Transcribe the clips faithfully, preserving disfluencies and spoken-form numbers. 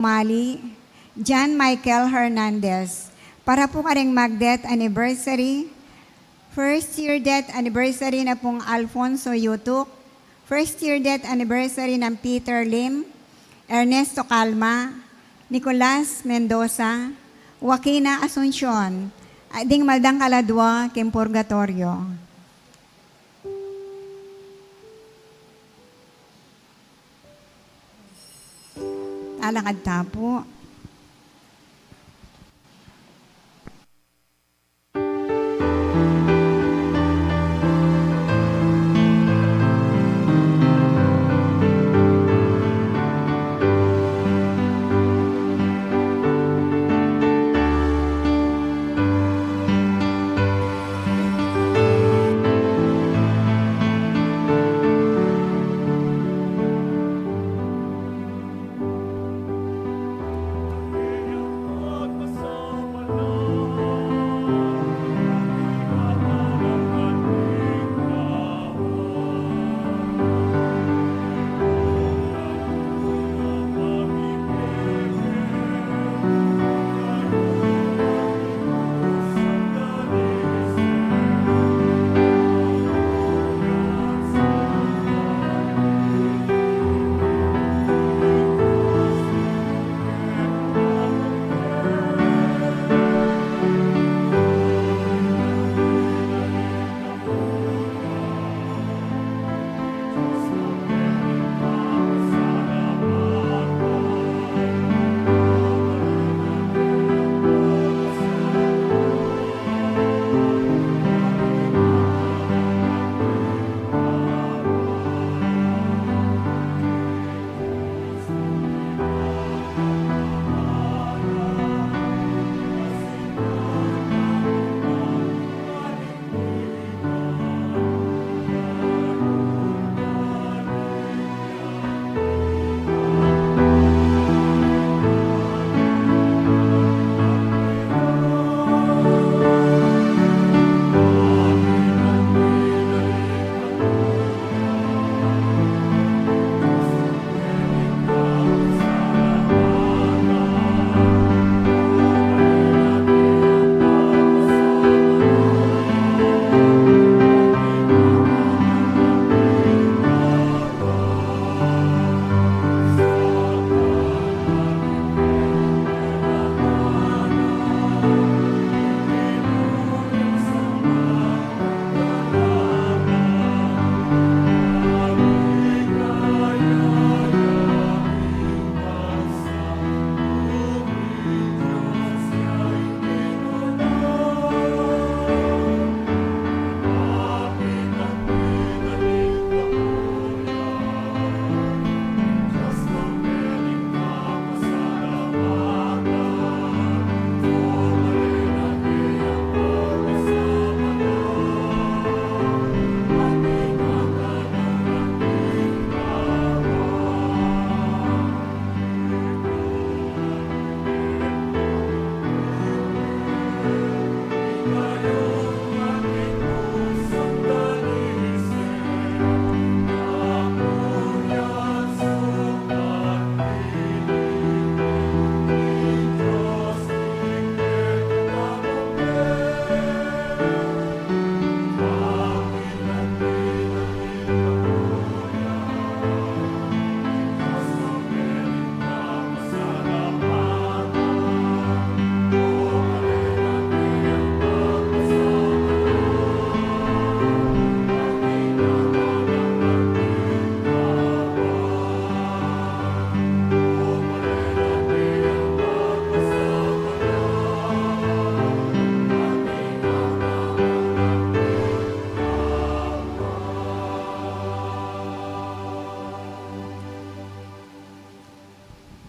Mali, John Michael Hernandez. Para pu karing mag-death anniversary, first year death anniversary na pung Alfonso Yutuk, first year death anniversary nang Peter Lim, Ernesto Calma, Nicolas Mendoza, Joaquina Asuncion, a, ding maldang kaladua king purgatoryo. Talakad ta pu.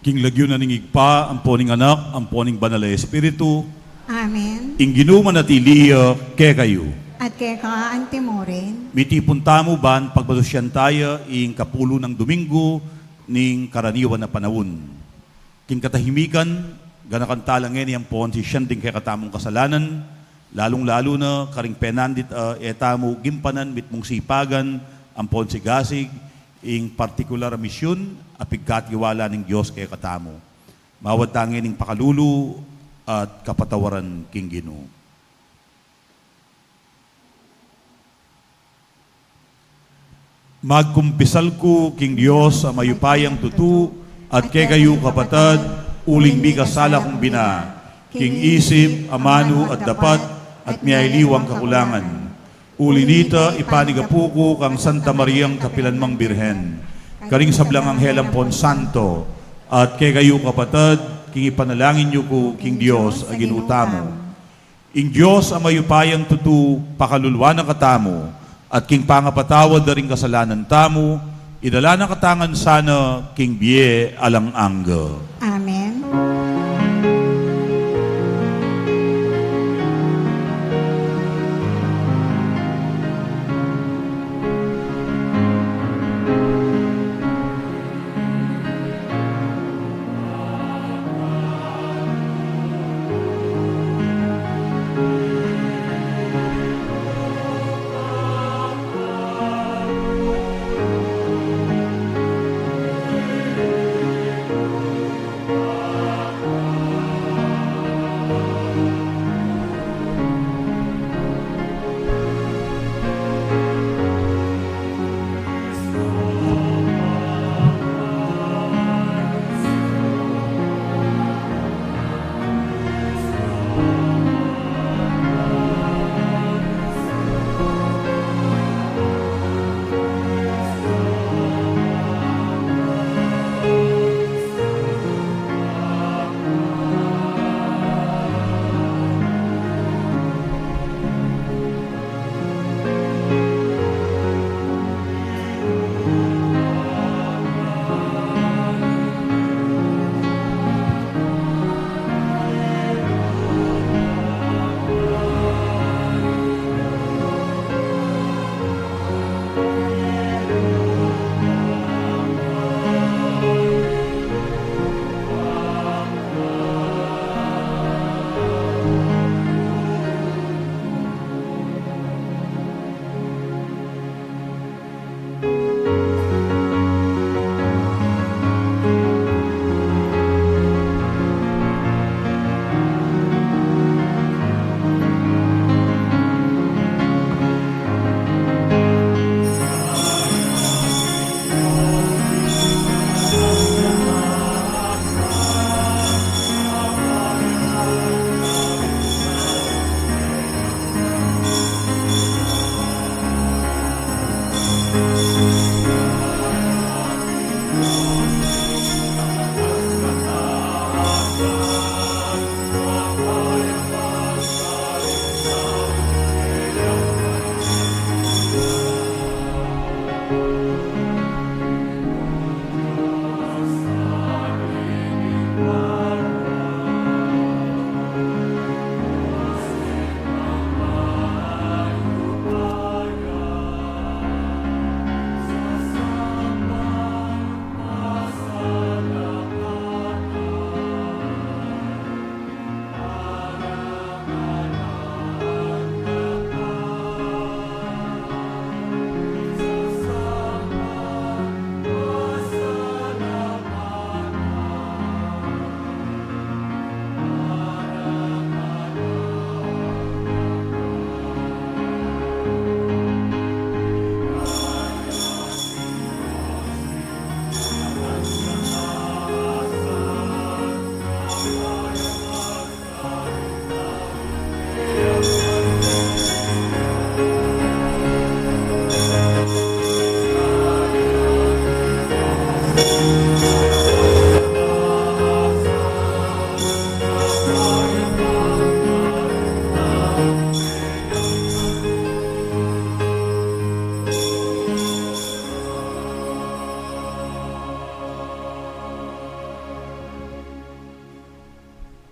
King lagyu na ning Ibpa, ampo ning Anak, ampo ning Banal a Espiritu. Amen. Ing Ginu manatili ya kekayu. At keka antimurin. Mitipun tamu ban pagmasusyan taya ing kapulu nang Domingo ning karaniwan a panaun. King katahimikan, ganakan tala ngeni ampon sisian ding kekatamung kasalanan, lalung-lalu na karing penandit a e tamu gimpanan mitmung sipagan ampon sigasig ing partikular a misyun a pigkatiwala ning Dios kekatamu. Mawad ta ngeni king pakalulu at kapatawaran king Ginu. Magkumpisal ku king Dios a mayupayang tutu, at kekayu kapatad, uling mikasala kung bina, king isip, amanu, at dapat, at miyaliwang kakulangan. Uli nita, ipanigapu ku kang Santa Mariang kapilanmang Birhen, karing sablang anghel ampon santo, at kekayu kapatad, king ipanalangin yu ku king Dios a Ginu tamu. Ing Dios a mayupayang tutu, pakaluluan na katamu, at king pangapatawad da ring kasalanan tamu, idala na katamu ngan sana king bie alang angga. Amen.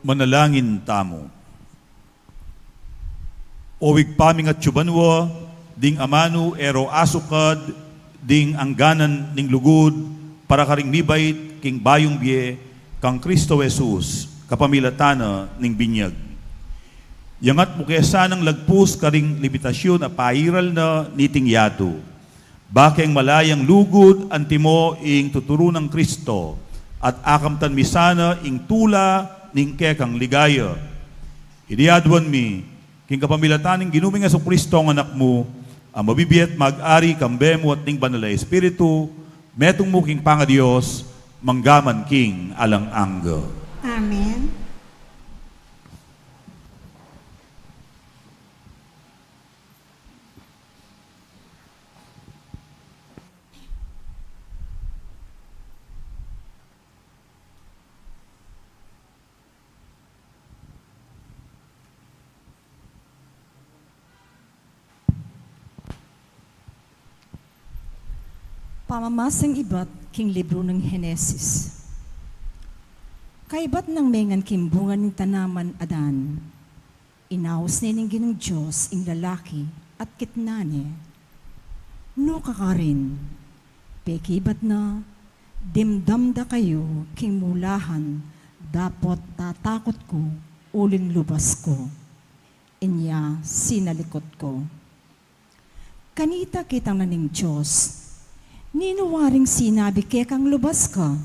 Manalangin tamu. O Ibpa ming atsu banua, ding amanu e ro asukad ding angganan ning lugud para karing mibait king bayung bie kang Kristo Jesus, kapamilatan na ning binyag. Iyangat mu ke sanang lagpus karing limitasyun a pairal na niting yatu. Bakeng malayang lugud antimo ing tuturu nang Kristo, at akamtan mi sana ing tula ning kekang ligaya. Iti aduan mi, king kapamilatan ning Ginu ming Jesucristo a Anak mu, a mabibie at mag-ari kambe mu at ning Banal a Espiritu, metung mu king pangaDios, mangga man king alang angga. Amen. Pamamasang ibat king libru ning Henesis. Kaibat nang mengan king bunga ning tanaman Adan, inaus ne ning Ginung Dios ing lalaki at kitnan ne. Nu ka karin? Pekibat na, dimdam da kayu king mulahan dapot tatakut ku uling lubas ku. Inya sinalikut ku. Kanita kitang na ning Dios, ninu waring sinabi kekang lubas ka?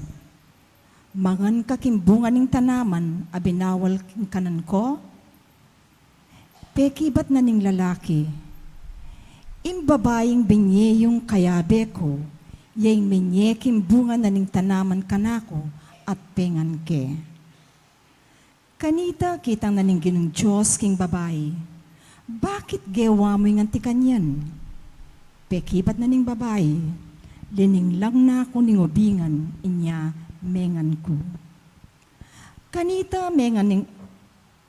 Mangan ka king bunga ning tanaman a binawal king kanan ko? Pekibat na ning lalaki, ing babaing binie yung kayabe ku, ya ing minie king bunga na ning tanaman kanaku at pengan ke. Kanita kitang na ning Ginung Dios king babai, bakit gewa mu ing anti kanyan? Pekibat na ning babai, lininglang na ku ning ubingan, inya mengan ku. Kanita mengan ning,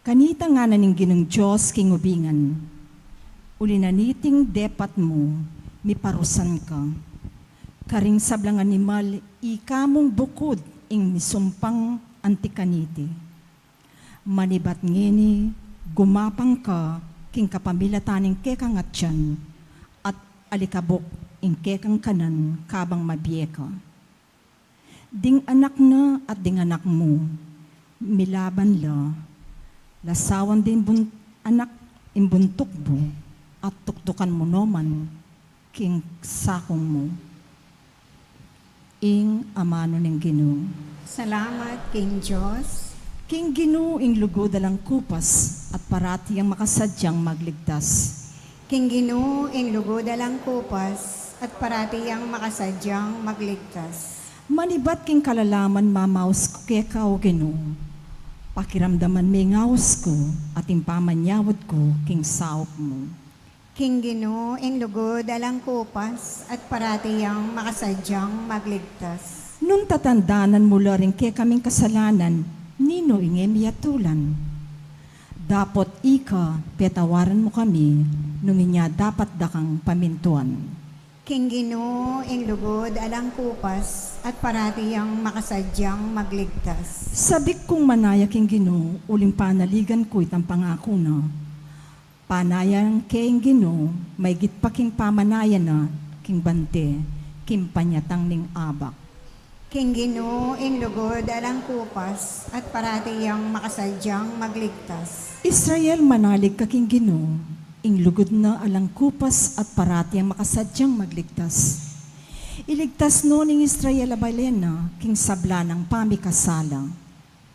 kanita ngana ning Ginung Dios king ubingan, uli na niting depat mu, miparusan ka. Karing sablang animal, ika mung bukud ing misumpang anti kaniti. Manibat ngeni, gumapang ka king kapamilatan ning kekang atian, at alikabuk ing kekang kanan kabang mabie ka. Ding anak na at ding anak mu, milaban la, lasawan ding bun-, anak ing buntuk mu, at tuktukan mu no man king sakung mu. Ing amanu ning Ginu. Salamat king Dios. King Ginu ing lugud alang kupas at parati yang makasadyang magligtas. King Ginu ing lugud alang kupas at parati yang makasadyang magligtas. Manibat king kalalaman mamaus ku keka, O Ginu. Pakiramdaman me ing aus ku at ing pamanyawad ku king saup mu. King Ginu ing lugud alang kupas at parati yang makasadyang magligtas. Nung tatandanan mu la ring kekaming kasalanan, ninu ing e mi atulan? Dapot ika, petawaran mu kami, nung inya dapat da kang pamintuan. King Ginu ing lugud alang kupas at parati yang makasadyang magligtas. Sabik kung manaya king Ginu, uling panaligan ku itang pangaku na. Panayan ke ing Ginu, maigit pa king pamanaya na king bante, king panyatang ning abak. King Ginu ing lugud alang kupas at parati yang makasadyang magligtas. Israel, manalig ka king Ginu, ing lugud na alang kupas at parati yang makasadyang magligtas. Iligtas no ning Israel a balen na king sabla nang pamikasala.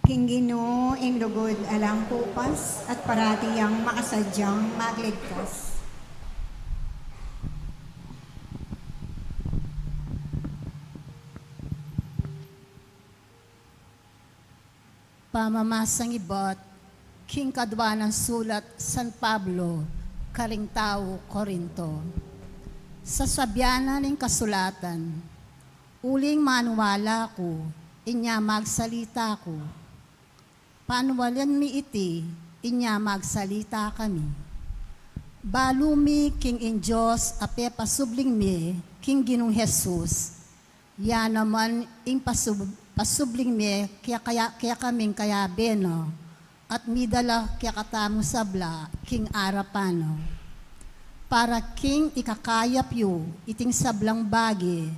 King Ginu ing lugud alang kupas at parati yang makasadyang magligtas. Pamamasang ibat king kadua nang sulat San Pablo karing tau Corinto. Sasabian na ning kasulatan, uling maniwala ku, inya magsalita ku. Paniwalan mi iti, inya magsalita kami. Balu mi king ing Dios a pepasubling mie king Ginung Jesus, ya naman ing pasub-, pasubling mie kaya, kaya, kekaming kayabe na, at midala kekatamung sabla king arapan na. Para king ikakayap yu iting sablang bage,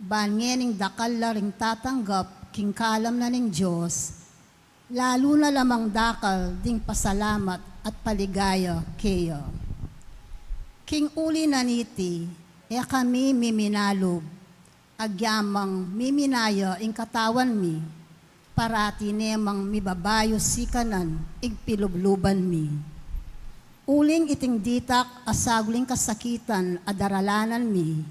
ban ngening dakal la ring tatanggap king kalam na ning Dios, lalu na la mang dakal ding pasalamat at paligaya keya. King uli na niti, e kami miminalub, Agyamang miminaya ing katawan mi, parati ne mang mibabayu sikanan ing pilubluban mi. Uling iting ditak a saguling kasakitan a daralanan mi,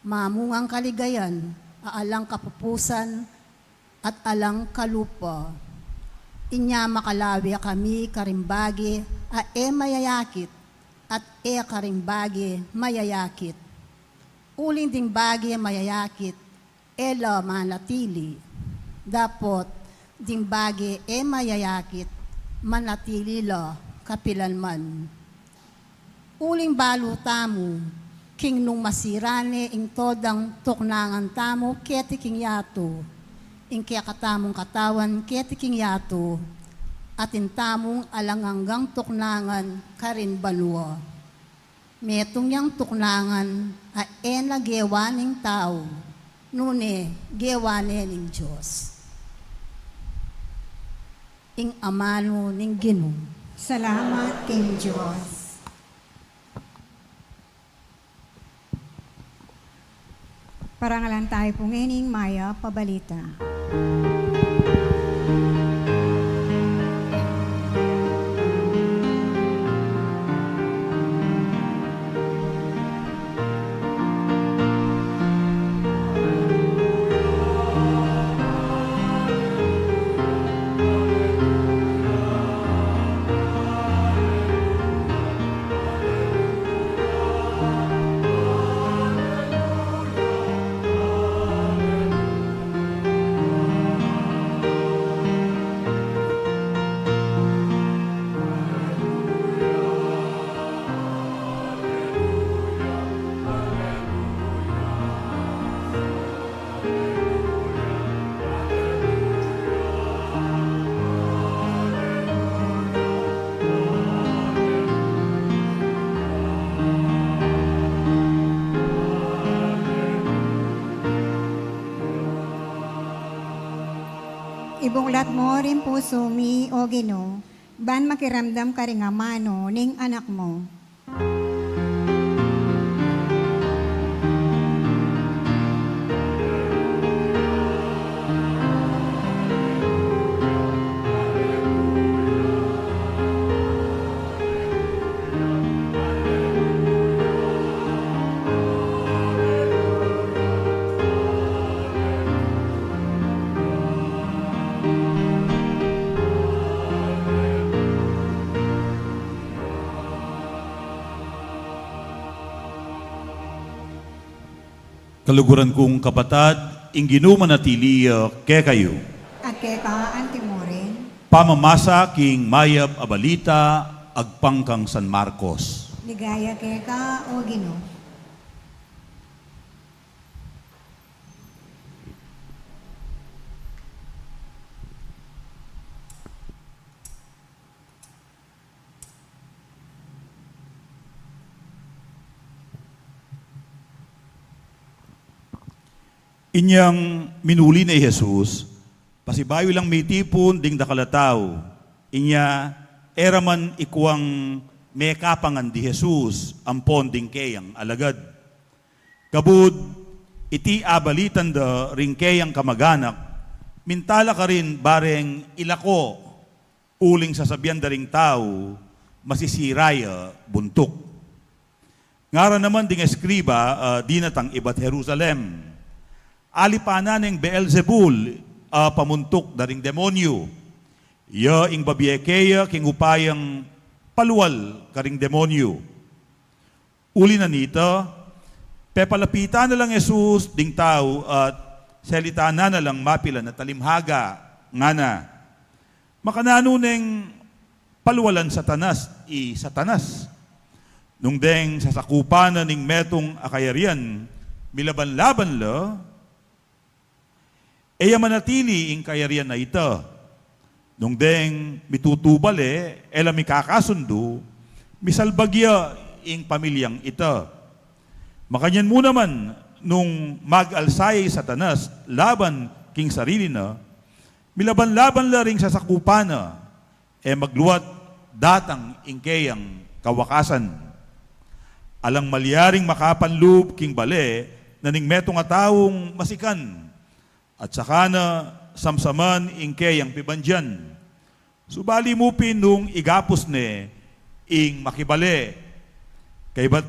mamungang kaligayan a alang kapupusan at alang kalupa. Inya makalawi kami karing bage a e mayayakit at e karing bage mayayakit. Uling ding bage mayayakit, e la manatili. Dapot ding bage e mayayakit, manatili la kapilanman. Uling balu tamu, king nung masira ne ing todang tuknangan tamu keti king yatu, ing kekatamung katawan keti king yatu, atin tamung alang anggang tuknangan karin banua. Metung yang tuknangan a e na gewa ning tau, nune gewa ne ning Dios. Ing amanu ning Ginu. Salamat king Dios. Parangalan tayu pu ngening mayap a balita. Ibuklat mu ring pusu mi, O Ginu, ban makiramdam karing amanu ning Anak mu. Kaluguran kung kapatad, ing Ginu manatili ya kekayu. At keka antimurin. Pamamasa king mayap a balita agpang kang San Marcos. Ligaya keka, O Ginu. Inyang minuli na i Jesus, pasibayu lang mitipun ding dakal a tau. Inya, e ra man ikuang mekapangan di Jesus ampon ding keyang alagad. Kabud iti abalitan da ring keyang kamaganak, minta la karin bareng ilako, uling sasabian da ring tau, masisira ya buntuk. Ngara naman ding eskriba, ah, dinatang ibat Jerusalem. Alipanan neng Beelzebul, ah, pamuntuk da ring demonyu. Ya ing babie keya king upayang palual karing demonyu. Uli na nita, pepalapitan na lang Jesus ding tau at selitanan na lang mapilan a talimhaga, ngana, makananu neng palualan Satanas i Satanas? Nung deng sasakupan na ning metung a kayarian, milaban-laban la, e ya manatili ing kayarian a ita. Nung deng mitutubal e, e la mikakasundu, misalbag ya ing pamilyang ita. Makanyan mu naman, nung mag-alsa ya i Satanas laban king sarili na, milaban-laban la ring sasakupan na, e magluat datang ing keyang kawakasan. Alang malyaring makapanlub king bale na ning metung a taung masikan, at saka na samsaman ing keyang pibandian. Subali mu pin nung igapus ne ing makibale, kaybat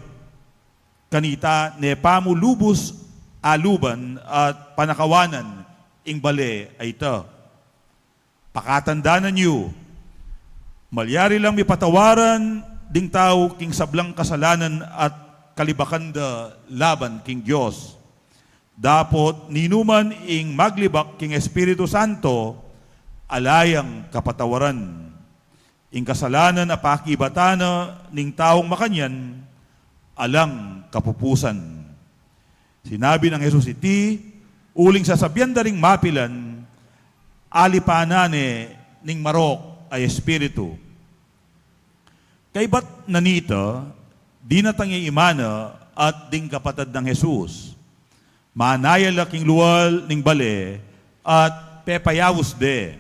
kanita ne pa mu lubus aluban at panakawanan ing bale a ita. Pakatandanan yu, malyari lang mipatawaran ding tau king sablang kasalanan at kalibakan da laban king Dios. Dapot ninuman ing maglibak king Espiritu Santo, ala yang kapatawaran. Ing kasalanan a pakibatan na ning taung makanyan, alang kapupusan. Sinabi nang Jesus iti, uling sasabian da ring mapilan, alipanan ne ning marok a espiritu. Kaybat na nita, dinatang ya i Mana at ding kapatad nang Jesus. Manaya la king lual ning bale at pepayaus de.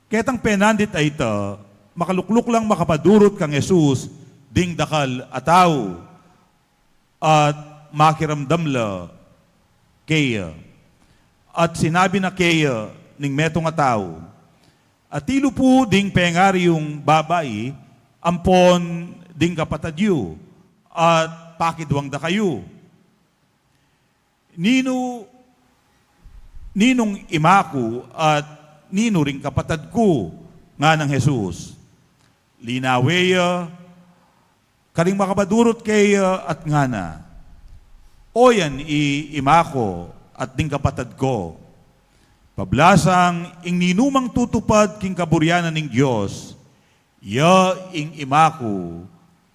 Ketang penandit a ita, makalukluk lang makapadurut kang Jesus ding dakal a tau, at makiramdam la keya. At sinabi na keya ning metung a tau, atilu pu ding pengari yung babai ampon ding kapatad yu, at pakidwang da kayu. Ninu, ninung ima ku at ninu ring kapatad ku? Nganang Jesus. Linawe ya karing makapadurut keya at ngana, oyan i ima ku at ding kapatad ku. Pablasang ing ninumang tutupad king kaburian ning Dios, ya ing ima ku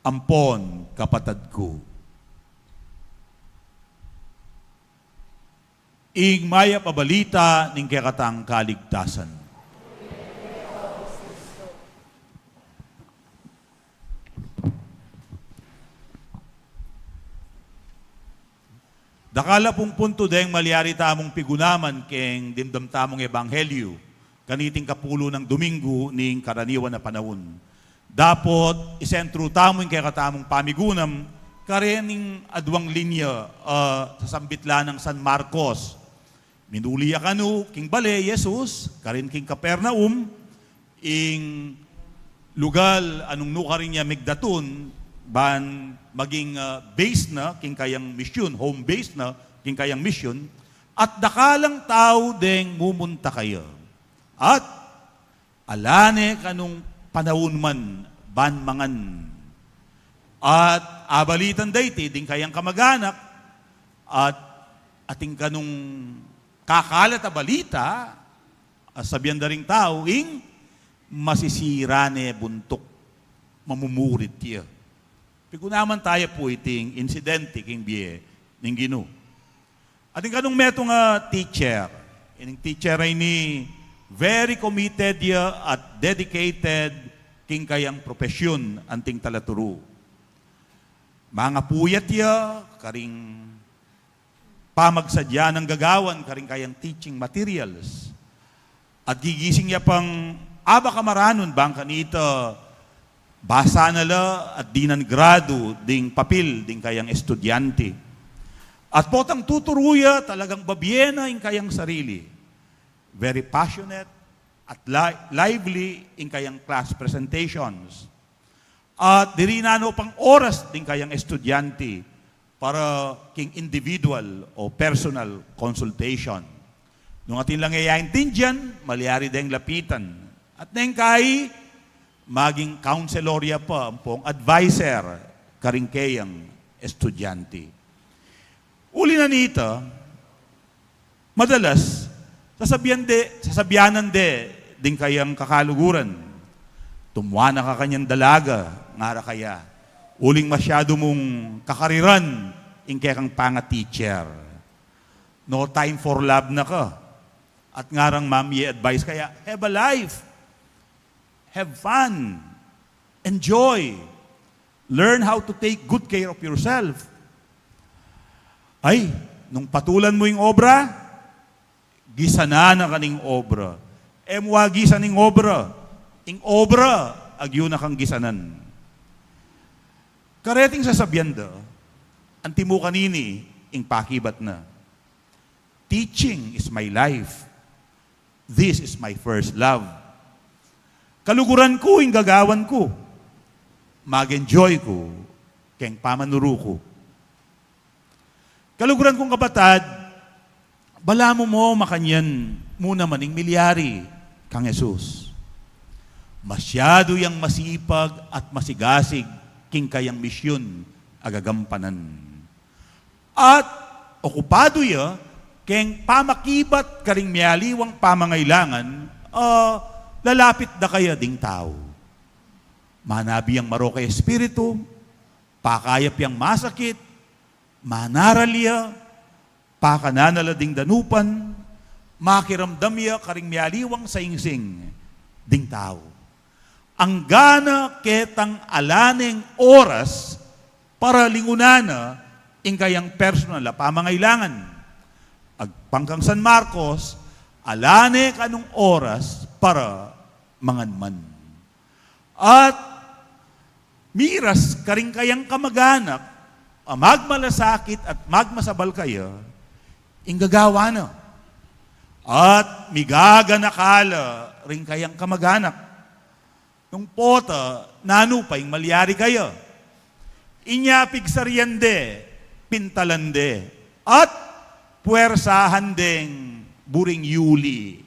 ampon kapatad ku. Ing mayap a balita ning kekatang kaligtasan. Dakal a pung puntu deng malyari tamung pigunaman keng dimdam tamung ebanghelyu kaniting kapulu nang Domingo ning karaniwan a panaun. Dapot isentru tamu ing kekatamung pamigunam karening aduang linya, ah, sasambit la nang San Marcos. Minuli ya kanu king bale i Jesus karin king Capernaum, ing lugal a nung nukarin ya migdatun ban maging, ah, base na king kayang misyun, home base na king kayang misyun, at dakal a tau deng mumunta kaya. At ala ne kanung panaun man ban mangan. At abalitan da iti ding kayang kamaganak, at atin kanung kakalat a balita, a sabian da ring tau, ing masisira ne buntuk, mamumurit ya. Pigunaman taya pu iting insidente king bie ning Ginu. Atin kanung metung a teacher. Ining teacher a ini very committed ya at dedicated king kayang profesyon anting talaturu. Mangapuyat ya karing pamagsadya nang gagawan karing kayang teaching materials. At gigising ya pang abak a maranun bang kanita, basa na la at dinan gradu ding papil ding kayang estudyante. At potang tuturu ya, talagang babie na ing kayang sarili. Very passionate at li-, lively ing kayang class presentations. At diri na no pang oras ding kayang estudyante para king individual o personal consultation. Nung atin lang e ya aintindian, malyari deng lapitan. At neng kai, maging counselor ya pa, ampong adviser karing kayang estudyante. Uli na nita, madalas, sasabian de, sasabianan de ding kayang kakaluguran. Tumua na ka kanyang dalaga, ngara kaya. Uling masyadu mung kakariran ing kekang panga-teacher. No time for love na ka. At ngarang mam ye advice kaya, have a life. Have fun. Enjoy. Learn how to take good care of yourself. Ay, nung patulan mu ing obra, gisanan na ka ning obra. E mu agisan ing obra, ing obra, agyu na kang gisanan. Kareting sasabian da, anti mu kanini, ing pakibat na. "Teaching is my life. This is my first love." Kaluguran ku ing gagawan ku. Mag-enjoy ku keng pamanuru ku. Kaluguran kung kapatad, balamu mo makanyan mu naman ing milyari kang Jesus. Masyadu yang masipag at masigasig king kayang misyun a gagampanan. At okupadu ya keng pamakibat karing mialiwang pamangailangan a lalapit da kaya ding tau. Manabi yang marok a espiritu, pakayap yang masakit, manaral ya, pakanan na la ding danupan, makiramdam ya karing mialiwang saingsing ding tau. Anggana ketang ala neng oras para lingunan na ing kayang personal a pamangailangan. Agpang kang San Marcos, ala ne kanung oras para mangan man. At miras karing kayang kamaganak a magmalasakit at magmasabal kaya, ing gagawan na. At migaganaka la ring kayang kamaganak. Nung pota, nanu pa ing malyari kaya? Inya pigsarian de, pintalan de, at puwersahan deng buring yuli.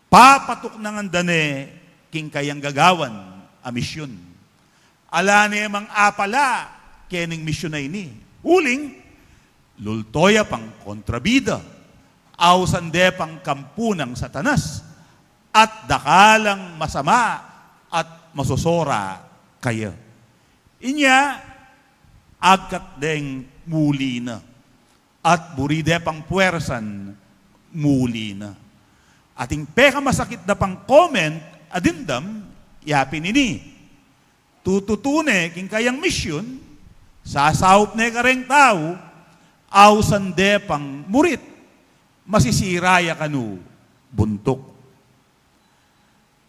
Papatuknangan da ne king kayang gagawan a misyun. Ala ne mang apala kening misyun a ini. Uling, lulto ya pang kontrabida. Ausan de pang kampu nang Satanas. At dakalang masama at masosora kaya. Inya, agkat deng muli na. At buri de pang puwersan, muli na. At ing pekamasakit da pang comment a dimdam, yapin ini. Tututu ne king kayang misyun, sasaup ne kareng tau, ausan de pang murit, masisira ya kanu buntuk.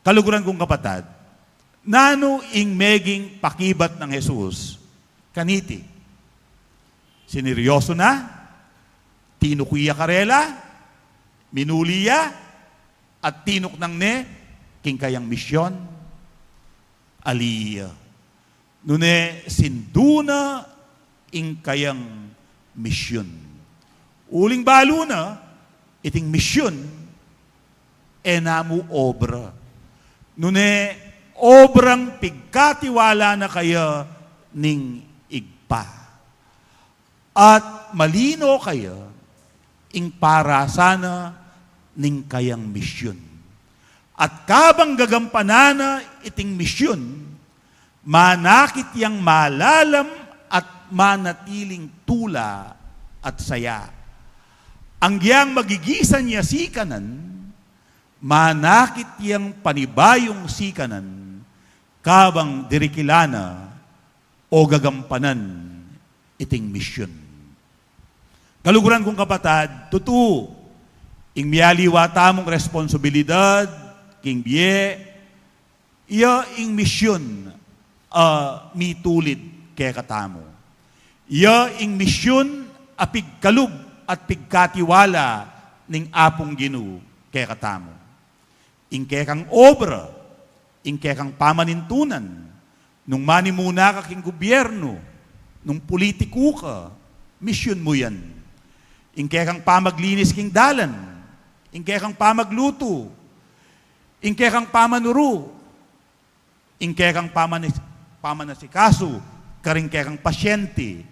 Kaluguran kung kapatad, nanu ing meging pakibat nang Jesus kaniti? Sineryoso na, tinuki ya karela, minuli ya, at tinuknang ne king kayang misyon? Ali ya. Nune sindu na ing kayang misyun. Uling balu na, iting misyun, e na mu obra. Nune obrang pigkatiwala na kaya ning Ibpa. At malino kaya ing parasana ning kayang misyun. At kabang gagampanan na iting misyun, manakit yang malalam at manatiling tula at saya. Agyang magigisan ya sikanan, manakit yang panibayung sikanan, kabang dirikilan na o gagampanan iting misyun. Kaluguran kung kapatad, tutu, ing mialiwa tamung responsibilidad king bie, iya ing misyun a mitulid kekatamu. Iya ing misyun a pigkalub at pigkatiwala ning Apung Ginu kekatamu. Ing kekang obra, ing kekang pamanintunan, nung manimuna ka king gubyernu, nung pulitiku ka, misyun mu yan. Ing kekang pamaglinis king dalan, ing kekang pamaglutu, ing kekang pamanuru, ing kekang pamanis-, pamanasikasu karing kekang pasyente,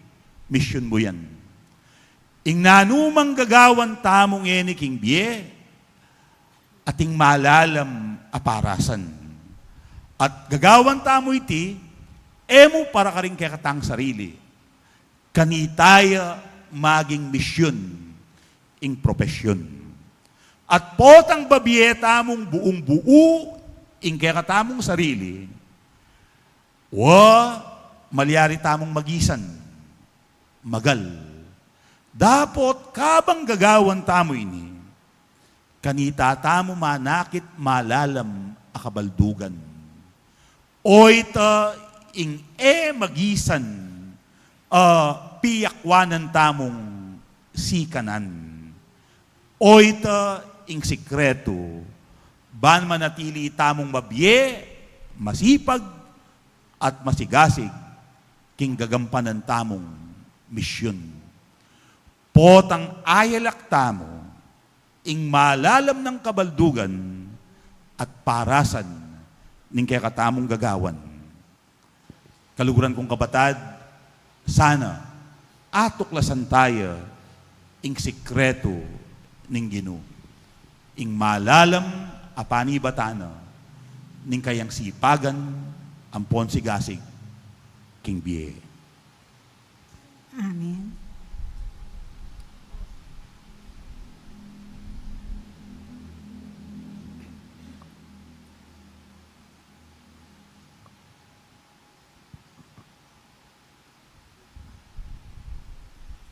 misyun mu yan. Ing nanumang gagawan tamu ngeni king bie, ating malalam a parasan. At gagawan tamu iti, e mu para karing kekatang sarili. Kanita ya maging misyun ing propesyun. At potang babie tamung buung-buu ing kekatamung sarili, wa, malyari tamung magisan, magal. Dapot kabang gagawan tamu ini, kanita tamu manakit malalam a kabaldugan. Oyta ing e magisan a piyakwanan tamung sikanan. Oyta ing sikretu, ban manatili tamung mabie, masipag, at masigasig king gagampanan tamung misyun. Potang ayalak tamu ing malalam nang kabaldugan at parasan ning kekatamung gagawan. Kaluguran kung kapatad, sana atuklasan taya ing sikretu ning Ginu, ing malalam a panibatan na ning kayang sipagan ampon sigasig king bie. Amen.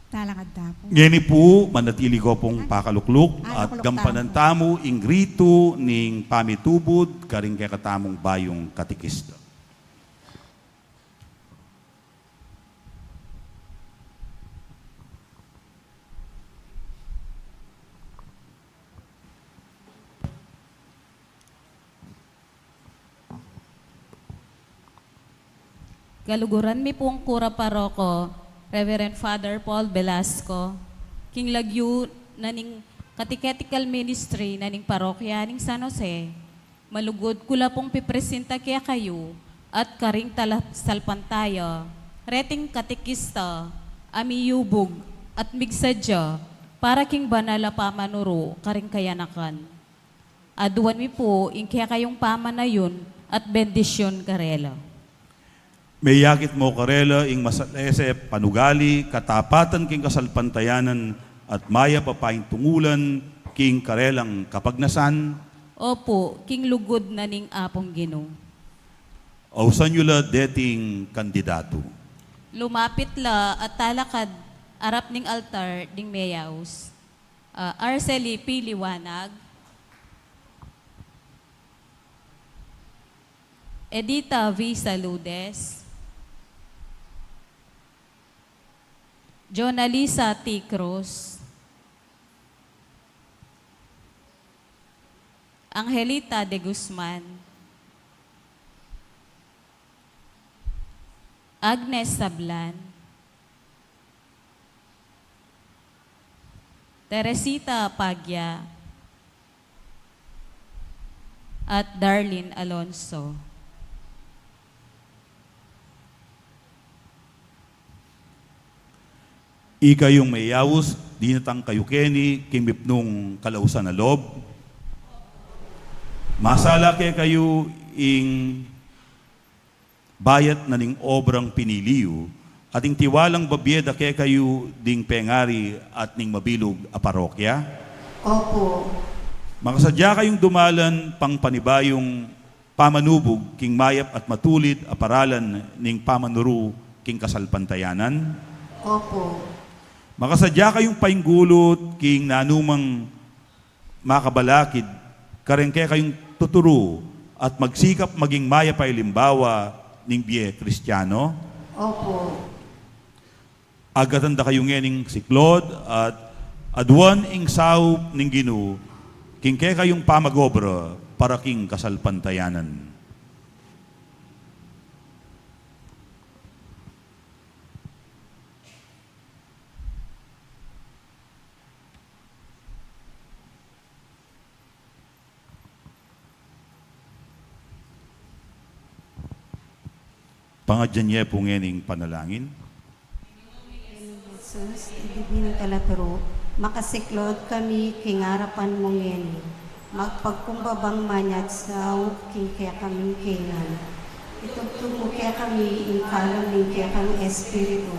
Talakad ta pu. Ngeni pu, manatili ko pung pakalukluk at gampanan tamu ing ritu ning pamitubud karing kekatamung bayung katekista. Kaluguran mi pung kura paroko, Reverend Father Paul Velasco, king lagyu na ning catechetical ministry na ning parokya ning San Jose, malugud ku la pung pipresinta kekayu at karing talasalpantaya reting katekista a miyubug at migsadya para king banal a pamanuru karing kayanakan. Aduan mi pu ing kekayung pamanayun at bendisyun karela. Meyakit mo karela ing masalese panugali, katapatan king kasalpantayanan, at mayap a paintungulan king karelang kapagnasan. Opu, king lugud na ning Apung Ginu. Ausan yu la deting kandidatu. Lumapit la at talakad arap ning altar ding meyaus. Ah, Arcely P. Liwanag, Edita V. Saludes, Jonalisa T. Cruz, Angelita de Guzman, Agnes Sablan, Teresita Pagya, at Darlene Alonso. Ikayung meyaus, dinatang kayu keni king mipnung kalausan a lob. Masala kekayu ing bayat na ning obrang pinili yu, at ing tiwalang babie da kekayu ding pengari at ning mabilug a parokya? Opo. Makasadya kayung dumalan pang panibayung pamanubug king mayap at matulid a paralan ning pamanuru king kasalpantayanan? Opo. Makasadya kayung painggulut king nanumang makabalakid kareng kekayung tuturu at magsikap maging mayap a alimbawa ning bie Kristiano? Opo. Agatan da kayu ngening siklaud at aduan ing saup ning Ginu king kekayung pamag-obra para king kasalpantayanan. Pangadyan ye pu ngening panalangin. Jesus, ibibin ka la turu, makasiklaud kami king arapan mu ngeni. Magpagkumbabang manyat saup king kekaming kainan. Itubtub mu kekami ing kalam ning kekang Espiritu,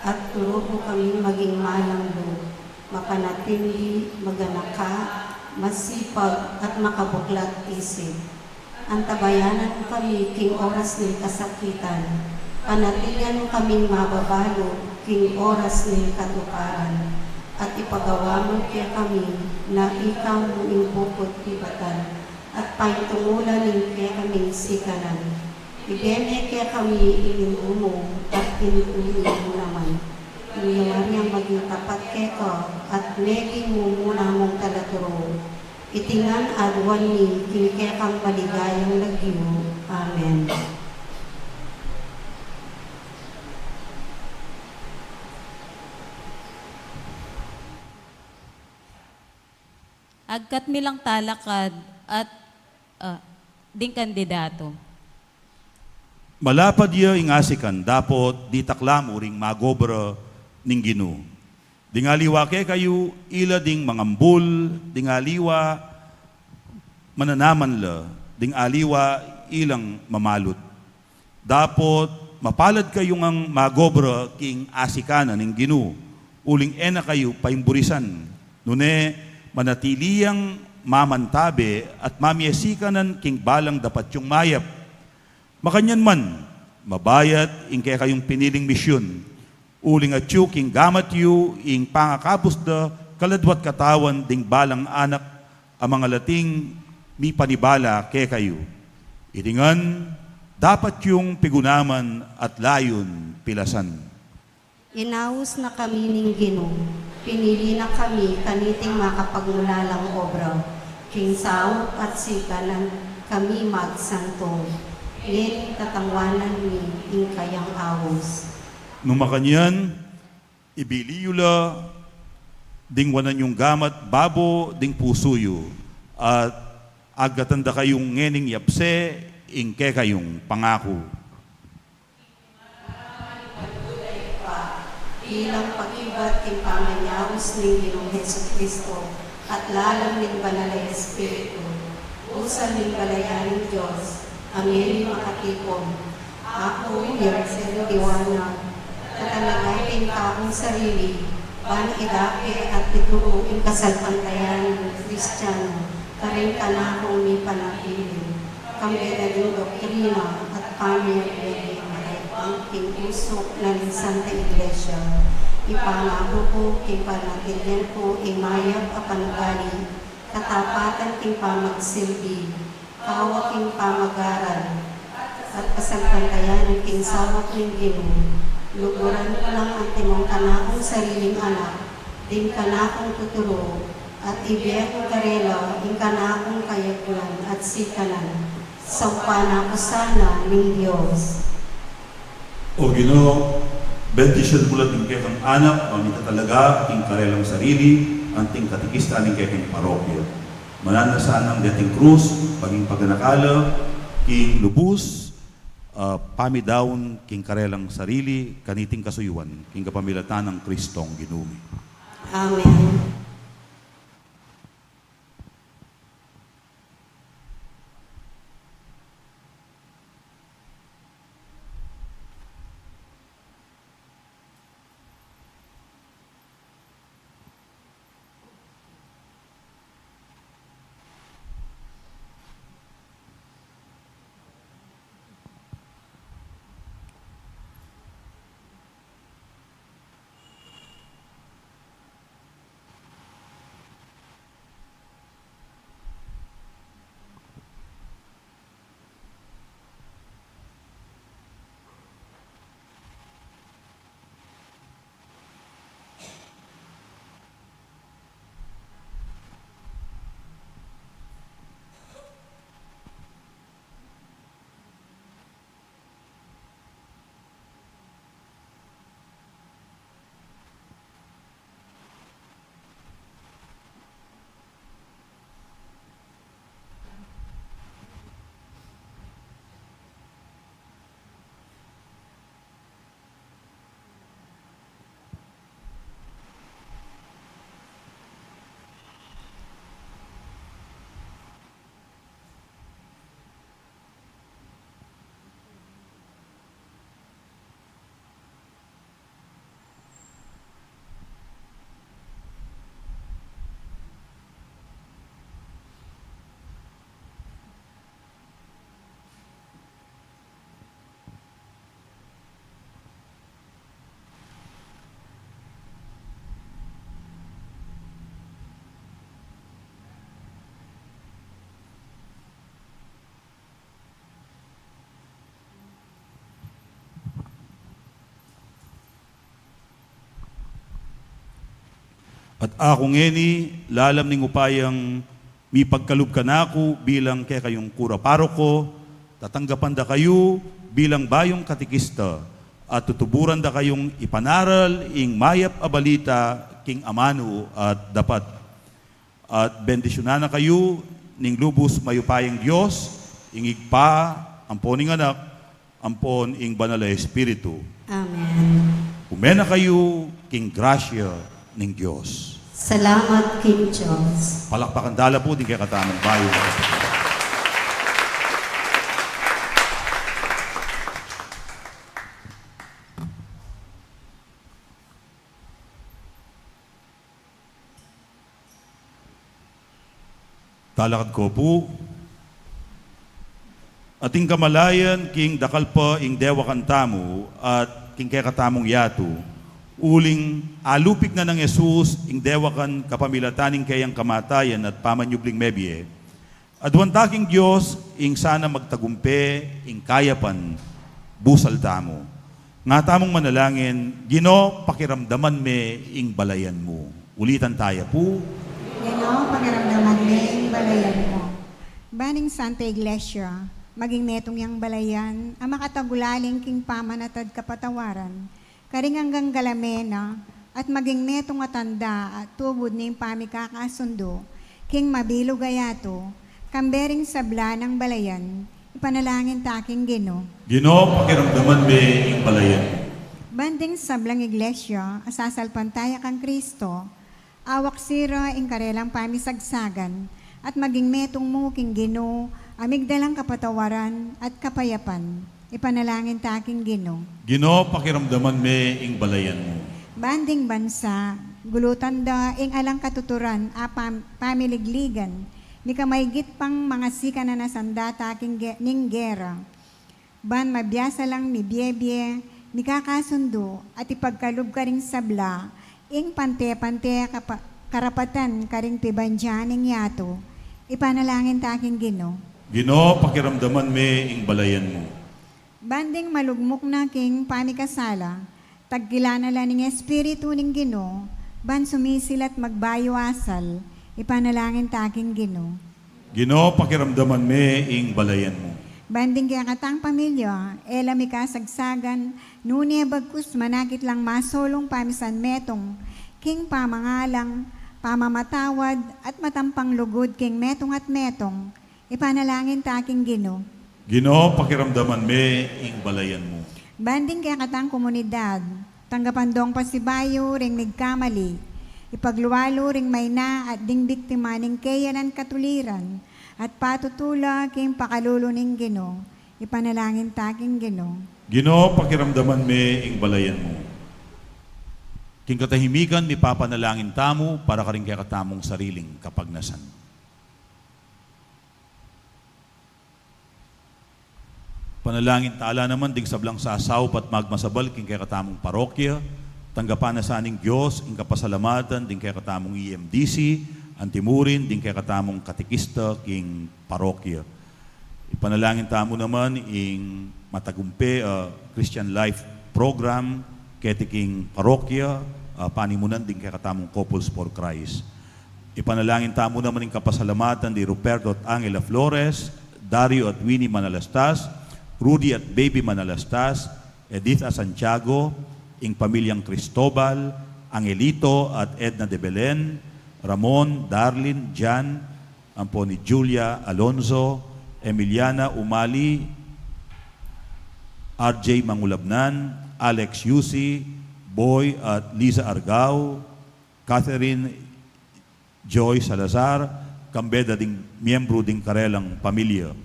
at turu mu kaming maging malam lub, mapanatili, maganaka, masipag, at makabuklat isip. Antabayanan mu kami king oras ning kasakitan, panatilian mu kaming mababalub king oras ning katuparan, at ipagawa mu kekami na ika mu ing bukut pibatan at paintungulan ning kekaming sikanan. Ibie mu kekami ing indu mu at indu mi naman. Yawan yang maging tapat keka at meging mumuna mung talaturu. Iti ngan aduan mi king kekang maligayang lagyu. Amen. Agkat mi lang talakad at, ah, ding kandidatu. Malapad ya ing asikan dapot ditak la mu ring magobra ning Ginu. Ding aliwa kekayu ila ding mangambul, ding aliwa mananaman la, ding aliwa ilang mamalut. Dapot mapalad kayu ngang magobra king asikan na ning Ginu, uling e na kayu paimburisan. Nune, manatili yang mamantabe at mamiasikanan king balang dapat yung mayap. Makanyan man, mabayat ing kekayung piniling misyun, uling atyu king gamat yu ing pangakabus da kaladwa't katawan ding balang anak a mangalating mipanibala kekayu. Iti ngan, dapat yung pigunaman at layun pilasan. Inaus na kami ning Ginu, pinili na kami kaniting makapagmulalang obra, king saup at sikanan kami magsanto, ngeni tatangwanan mi ing kayang aus. Nung makanyan, ibili yu la ding wanan yung gamat babo ding pusu yu, at agkatan da kayung ngening yapse ing kekayung pangaku. Ilang pakibat king pamanyaus ning Ginung Jesucristo at lalam ning Banal a Espiritu, usan ning balayan ning Dios, a meli makatipun. Aku, Yercel Diwana, tatalaga king kakung sarili, ban idake at ituru ing kasalpantayanan Kristiano, karing kanakung mipanatili, kambe na ding doktrina at pamiyagmegi a maraibang king usuk na ning Santa Iglesia. Ipangaku ku king panatilian ku ing mayap a panugali, katapatan king pamagsilbi, kawak king pamagaral, at kasalpantayanan king saup ning Ginu. Luguran ku lang antimong kanakung sariling anak, ding kanakung tuturu, at ibie ku karela ing kanakung kayagnan at sikanan. Saupan na ku sana ning Dios. O Ginu, bendisyun mu la ding kekang anak a mitatalaga king karelang sarili, anting katikista ning kekang parokya. Manan na sanang deting krus, maging paganaka la king lubus, ah, pamidaun king karelang sarili, kaniting kasuyuan, king kapamilatan nang Kristong Ginu mi. Amen. At aku ngeni, lalam ning upayang mipagkalub kanaku bilang kekayung kura paroko, tatanggapan da kayu bilang bayung katekista, at tutuburan da kayung ipanaral ing mayap a balita king amanu at dapat. At bendisyunan na kayu ning lubus mayupayang Dios, ing Ibpa, ampon ing Anak, ampon ing Banal a Espiritu. Amen. Ume na kayu king grasya ning Dios. Salamat king Dios. Palakpakan tala pu ding kekatamung bayu. Talakad ko pu. Ating kamalayan king dakal pa ing dewakan tamu at king kekatamung yatu, uling alupig na nang Jesus ing dewakan kapamilatan ning keyang kamatayan at pamanyubling mebie. Aduan ta king Dios ing sana magtagumpe ing kayapan busal tamu. Nga tamung manalangin, Ginu, pakiramdaman me ing balayan mu. Ulitan taya pu. Ginu, pakiramdaman me ing balayan mu. Ban ing Santa Iglesia maging metung yang balayan a makatagulaling king pamanatad kapatawaran, karing anggang galamen na, at maging metung a tanda at tubud ning pamikakasundu king mabilug a yatu, kambe ring sabla nang balayan, ipanalangin ta king Ginu. Ginu, pakiramdaman me ing balayan mu. Ban ding sablang iglesia a sasalpantaya kang Kristo, awak sira ing karelang pamisagsagan, at maging metung mu king Ginu a migdalang kapatawaran at kapayapan. Ipanalangin ta king Ginu. Ginu, pakiramdaman me ing balayan mu. Ban ding bansa, gulutan da ing alang katuturan a pam-, pamiligligan, mika maygit pang mangasikanan a sanda ta king ge-, ning gera. Ban mabiasa lang mibiebie, mikakasundu, at ipagkalub karing sabla ing pante-pante kapa-, karapatan karing pibandian ning yatu. Ipanalangin ta king Ginu. Ginu, pakiramdaman me ing balayan mu. Ban ding malugmuk na king pamikasala, tagkilan na la ning Espiritu ning Ginu, ban sumisil at magbayu asal. Ipanalangin ta king Ginu. Ginu, pakiramdaman me ing balayan mu. Ban ding kekatang pamilya, e la mikasagsagan, nune bagkus manakit lang masulung pamisanmetung king pamangalang, pamamatawad, at matampang lugud king metung at metung. Ipanalangin ta king Ginu. Ginu, pakiramdaman me ing balayan mu. Ban ding kekatang komunidad, tanggapan dong pasibayu ring migkamali, ipaglualu ring maina at ding biktima ning keyanan katuliran, at patutu la king pakalulu ning Ginu. Ipanalangin ta king Ginu. Ginu, pakiramdaman me ing balayan mu. King katahimikan, mipapanalangin tamu para karing kekatamung sariling kapagnasan. Panalangin tala naman ding sablang sasaup at magmasabal king kekatamung parokya. Tanggapan na sa ning Dios ing kapasalamatan ding kekatamung E M D C, antimurin ding kekatamung katekista king parokya. Ipanalangin tamu naman ing matagumpe a Christian Life Program keti king parokya, a panimunan ding kekatamung Couples for Christ. Ipanalangin tamu naman ing kapasalamatan di Ruperto at Angela Flores, Dario at Winnie Manalastas, Rudy at Baby Manalastas, Edith at Santiago, ing pamilyang Cristobal, Angelito at Edna de Belen, Ramon, Darlin, Jan, ampo ni Julia Alonzo, Emiliana Umali, R J Mangulabnan, Alex Yusi, Boy at Liza Argao, Catherine Joy Salazar, kambe da ding miyembru ding karelang pamilya.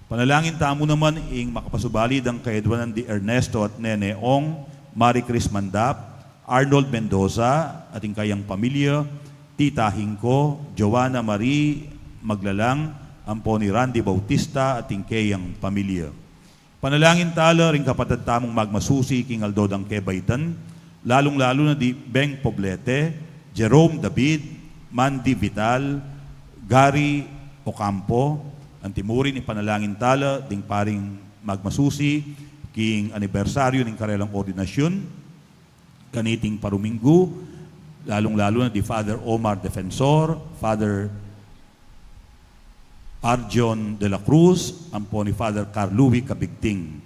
Panalangin tamu naman ing makapasubali dang kaedwanan di Ernesto at Nene Ong, Marie Chris Mandap, Arnold Mendoza at ing kayang pamilya, Tita Hingko, Joanna Marie Maglalang, ampo ni Randy Bautista at ing kayang pamilya. Panalangin tala ring kapatad tamung magmasusi king aldo dang kebaitan, lalung-lalu na di Beng Poblete, Jerome David, Mandy Vital, Gary Ocampo, antimurin ipanalangin tala ding paring magmasusi king anibersaryu ning karelang ordinasyun, kaniting paruminggu, lalung-lalu na di Father Omar Defensor, Father Arjon de la Cruz, ampo ni Father Carl Louis Cabigting.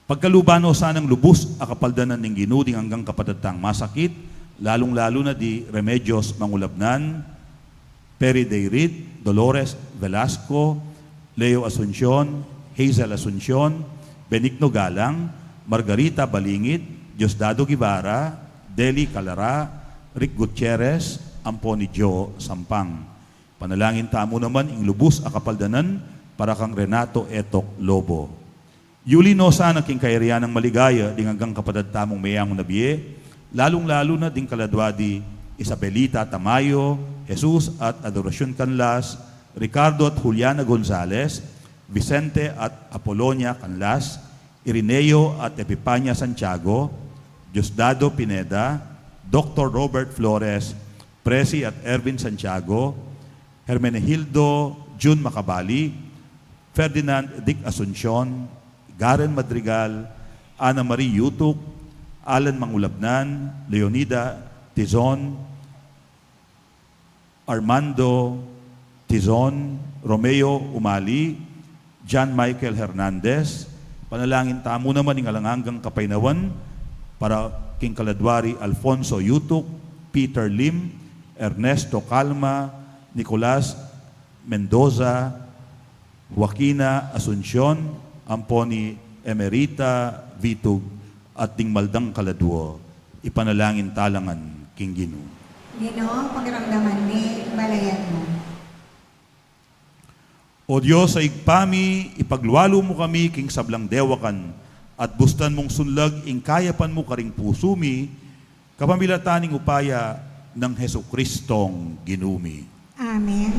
Pagkaluban no sanang lubus a kapaldanan ning Ginu ding anggang kapatad tang masakit, lalung-lalu na di Remedios Mangulabnan, Perry Dayrit, Dolores Velasco, Leo Asuncion, Hazel Asuncion, Benigno Galang, Margarita Balingit, Diosdado Guevara, Deli Calara, Rick Gutierrez, ampo ni Joe Sampang. Panalangin tamu naman ing lubus a kapaldanan para kang Renato Etok Lobo. Yuli no sana king kayarian nang maligaya ding anggang kapatad tamung meyangu na bie, lalung-lalu na ding kaladua di Isabelita Tamayo, Jesus at Adoracion Canlas, Ricardo at Juliana Gonzalez, Vicente at Apolonia Canlas, Irineo at Epipania Santiago, Diosdado Pineda, Doctor Robert Flores, Presi at Erwin Santiago, Hermenegildo Jun Macabali, Ferdinand Dick Asuncion, Garen Madrigal, Ana Marie Yutuk, Alan Mangulabnan, Leonida Tizon, Armando Tizon, Romeo Umali, John Michael Hernandez. Panalangin tamu naman ing alang anggang kapaynawan para king kaladua ri Alfonso Yutuk, Peter Lim, Ernesto Calma, Nicolas Mendoza, Joaquina Asuncion, ampo ni Emerita Vitug, at ding maldang kaladua, ipanalangin talangan king Ginu. Ginu, pakiramdaman mi ing balayan mu. O Dios a Ibpa mi, ipaglualu mu kami king sablang dewakan, at bustan mung sunlag ing kayapan mu karing pusu mi, kapamilatan ning upaya nang Jesucristong Ginu mi. Amen.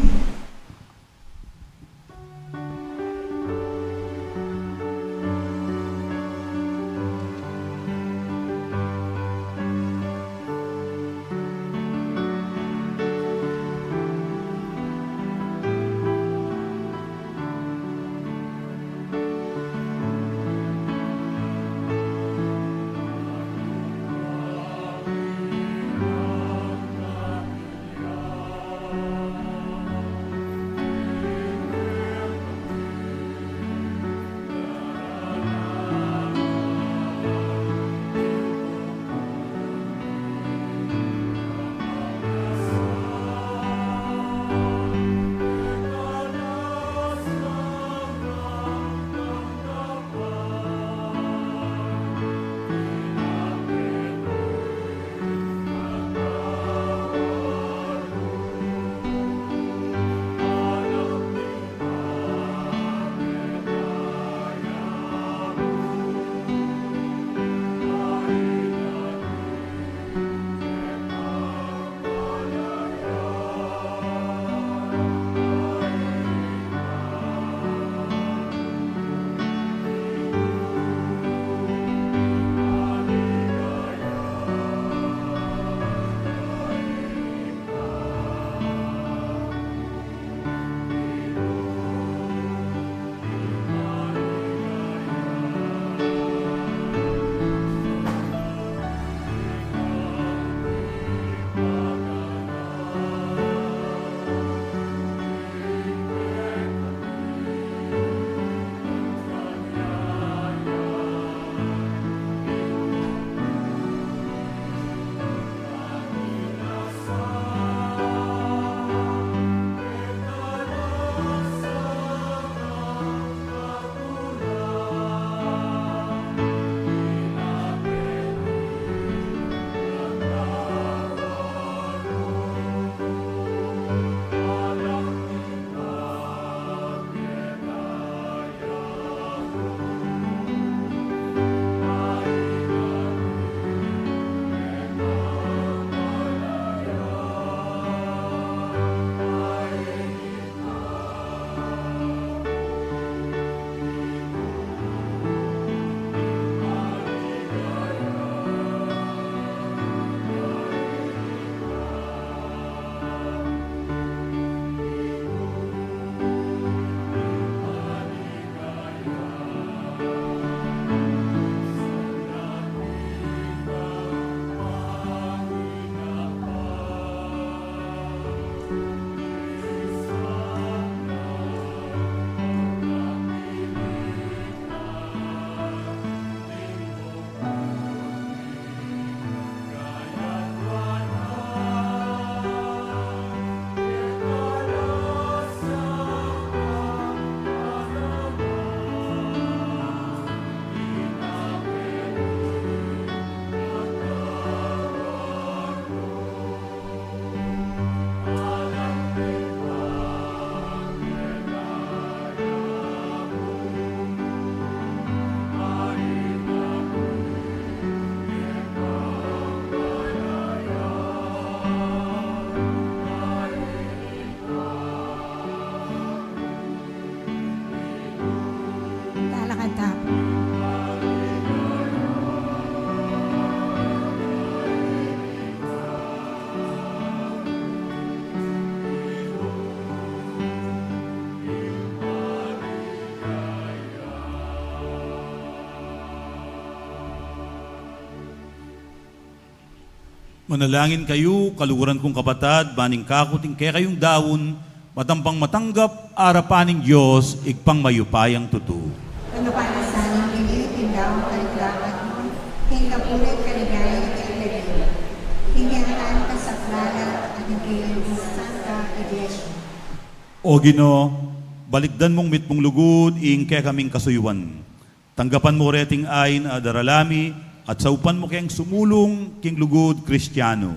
Manalangin kayu, kaluguran kung kapatad, ban ing kaku at ing kekayung daun, matampang matanggap arapan ning Dios, Ibpang mayupayang tutu. Tanggap na sana ning Ginu ing daun king kapurian at kaligayan ning Dios, king kasaplalan at king santa Iglesia. O Ginu, balikdan mung mitmung lugud ing kekaming kasuyuan. Tanggapan mu reting ain a darala mi, at saupan mu keng sumulung king lugud Kristianu.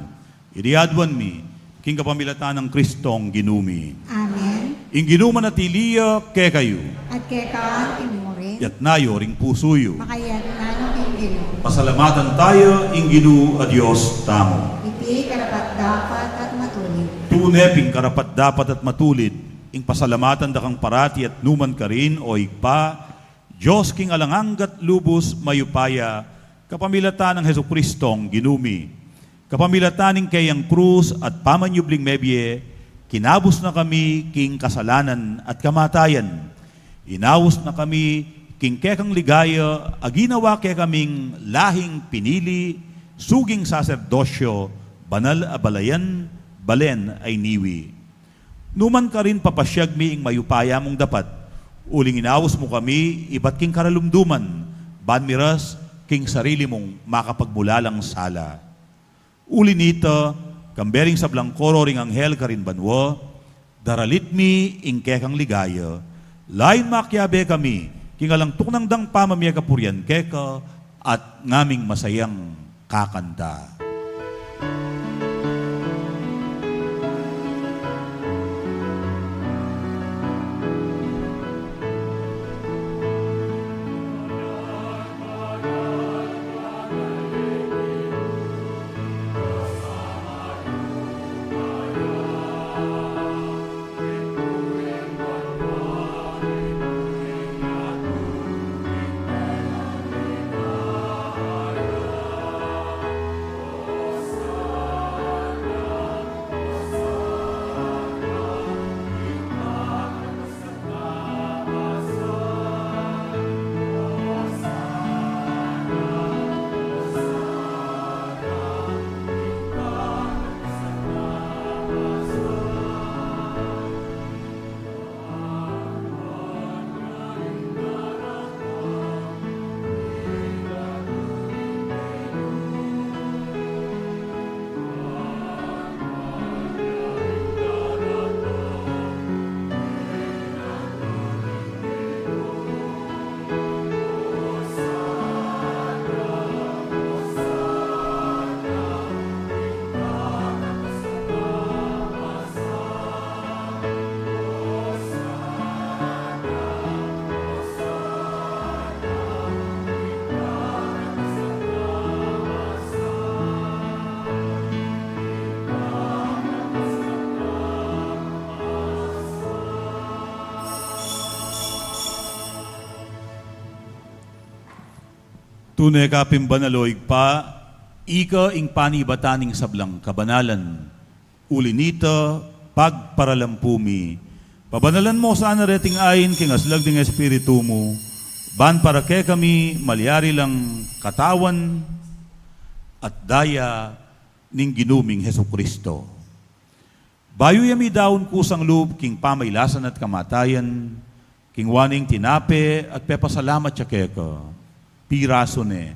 Iti aduan mi, king kapamilatan nang Kristong Ginu mi. Amen. Ing Ginu manatili ya kekayu. At keka mu rin. Itas yu ring pusu yu. Makayatas na no king Ginu. Pasalamatan taya ing Ginu a Dios tamu. Iti karapat-dapat at matulid. Tune pin karapat-dapat at matulid, ing pasalamatan da kang parati at nukarin man, o Ibpa, Dios king alang angga at lubus mayupaya, kapamilatan nang Jesukristong Ginu mi. Kapamilatan ning keyang krus at pamanyubling mebie, kinabus na kami king kasalanan at kamatayan. Inaus na kami king kekang ligaya a ginawa kekaming lahing pinili, suging saserdosyo, banal a balayan, balen a iniwi. Nukarin man, papasyag mi ing mayupaya mung dapat, uling inaus mu kami ibat king karalumduman, ban miras king sarili mung makapagmulalang sala. Uli nita, kambe ring sablang koro ring anghel karin banua, daralit mi ing kekang ligaya, lain makiabe kami king alang tuknang dang pamamie kapurian keka at ngaming masayang kakanta. Tune ka pin banal, o Ibpa, ika ing panibatan ning sablang kabanalan. Uli nita, pagparalampu mi, pabanalan mu sana reting ain king aslag ning Espiritu mu, ban para kekami malyari lang katawan at daya ning Ginu ming Jesucristo. Bayu ya midaun kusang lub king pamailasan at kamatayan, kingwa ne ing tinape at pepasalamat ya keka, pirasu ne,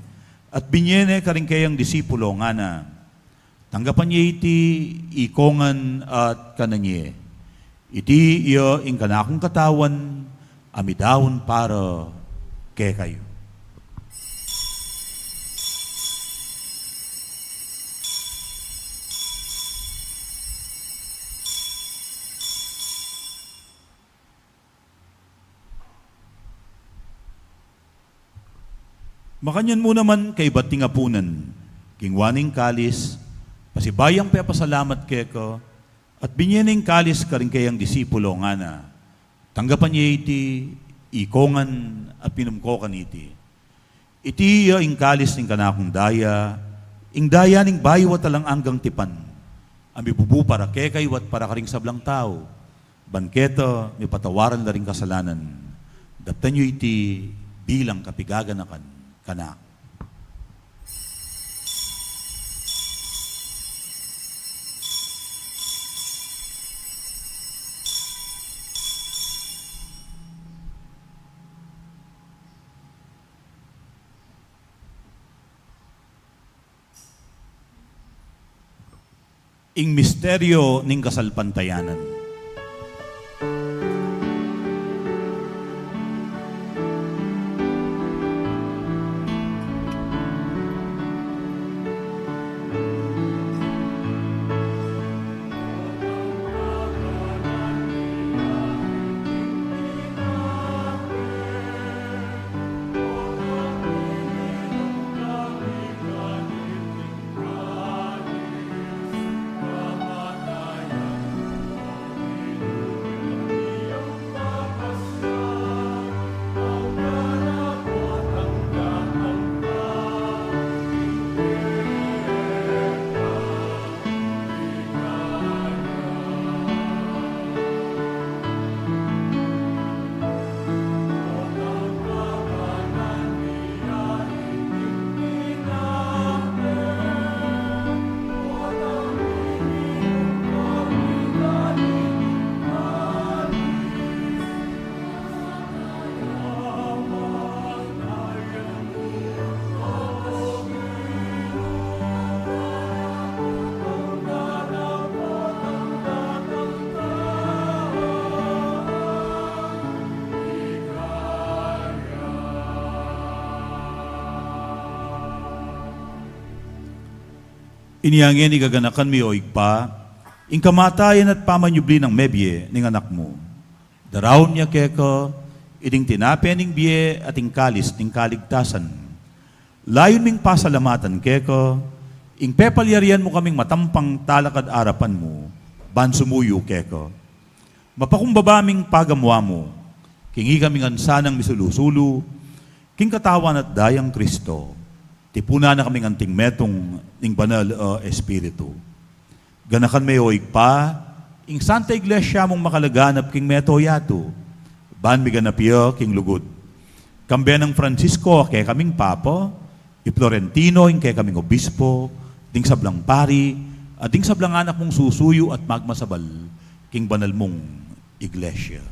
at binye ne karing keyang disipulo, ngana: Tanggapan ye iti, ikongan at kanan ye. Iti ya ing kanakung katawan a midaun para kekayu. Makanyan mu naman kaibat ning apunan, kingwa ne ing kalis, pasibayu yang pepasalamat keka, at binye ne ing kalis karing keyang disipulo, ngana: Tanggapan ye iti, ikongan at minum ko kaniti. Iti ya ing kalis ning kanakung daya, ing daya ning bayu at alang anggang tipan, a mibubu para kekayu at para karing sablang tau. Ban keta mipatawaran la ring kasalanan. Daptan yu iti bilang kapigaganakan kanaku. Ing misteryo ning kasalpantayanan. Inya ngeni gaganakan mi, o Ibpa, ing kamatayan at pamanyubli nang mebie ning Anak mu. Daraun mi keka iting tinape ning bie at ing kalis ning kaligtasan. Layun ming pasalamatan keka ing pepalyarian mu kaming matampang talakad arapan mu ban sumuyu keka. Mapakumbaba ming pagamu-amu king ikami ngan sanang misulu-sulu king Katawan at Dayang Kristo, tipunan na kaming anting metung ning Banal a Espiritu. Ganakan me, o Ibpa, ing Santa Iglesia mung makalaganap king mabilug a yatu, ban miganap ya king lugud. Kambe nang Francisco a kekaming Papa, i Florentino ing kekaming Obispo, ding sablang pari, at ding sablang anak mung susuyu at magmasabal king banal mung Iglesia.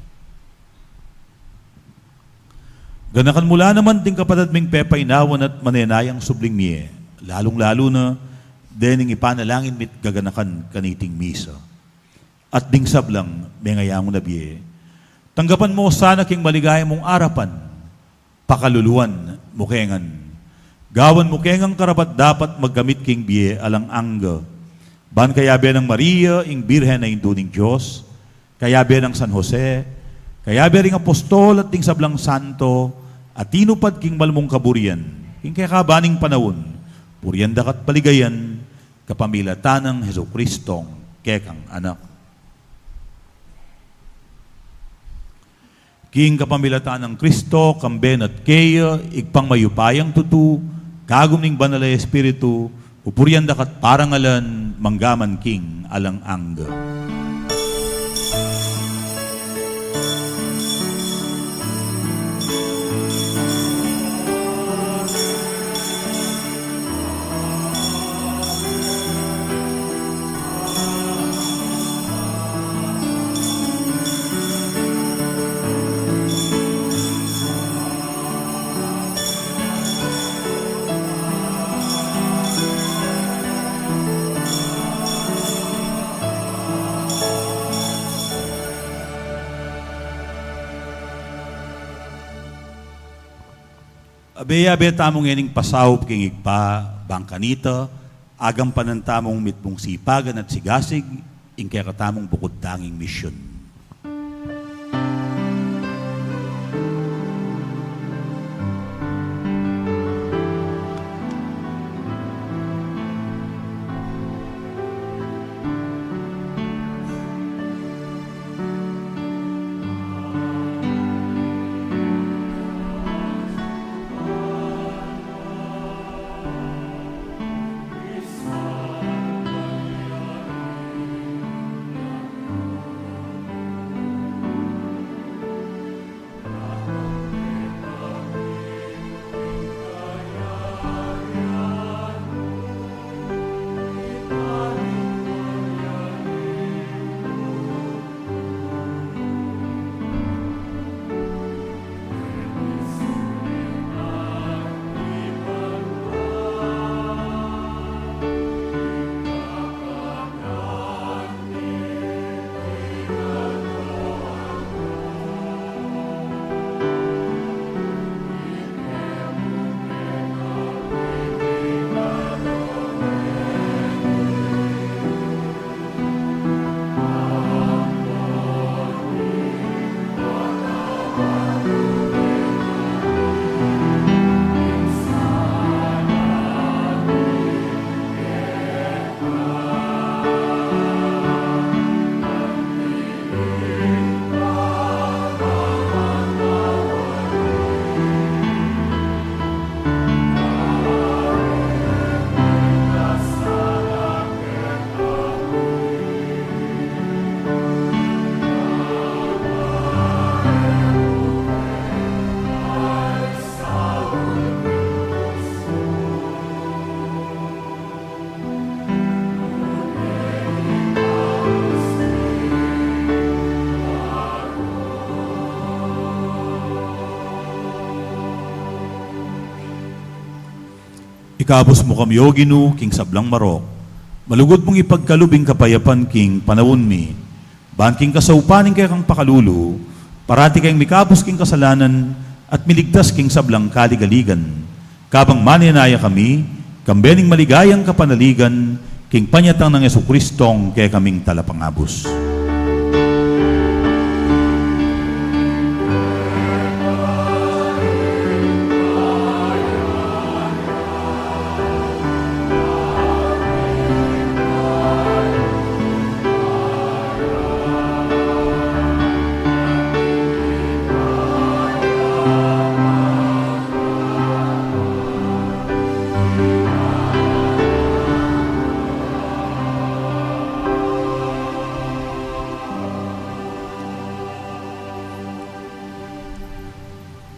Ganakan mu la naman ding kapatad ming pepainawan at manenayang subling mie, lalung-lalu na dening ipanalangin mi't gaganakan kaniting misa. At ding sablang mengayangu na bie, tanggapan mu sana king maligaya mung arapan, pakaluluan mu ke ngan. Gawan mu ke ngan karapat-dapat magkamit king bie alang angga. Ban kayabe nang Maria, ing Birhen a Indu ning Dios, kayabe nang San Jose, kayabe ring apostol at ding sablang santo a tinupad king mal mung kaburian king kekaban ning panaun, purian da ka't paligayan kapamilatan nang Jesucristong kekang Anak. King kapamilatan nang Kristo, kambe na't keya, Ibpang mayupayang tutu, kagum ning Banal a Espiritu, pupurian da ka't parangalan, mangga man king alang angga. Abe, abe tamu ngening pasaup king Ibpa, bang kanita, agampanan tamung mitmung sipagan at sigasig ing kekatamung bukud tanging misyun. Ikabus mu kami, O Ginu, king sablang marok. Malugud mung ipagkalub ing kapayapan king panaun mi. Ban king kasaupan ning kekang pakalulu, parati keng mikabus king kasalanan at miligtas king sablang kaligaligan. Kabang manenaya kami, kambe ning maligayang kapanaligan, king panyatang nang Jesucristong kekaming Talapangabus.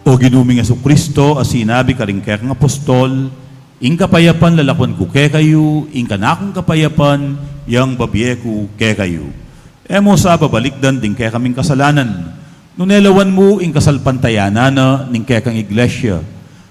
O Ginu ming Jesucristo, a sinabi karing kekang apostol, "Ing kapayapan lalakuan ku kekayu, ing kanakung kapayapan yang babie ku kekayu." E mu sa babalikdan ding kekaming kasalanan, nune lawan mu ing kasalpantayanan na ning kekang Iglesia,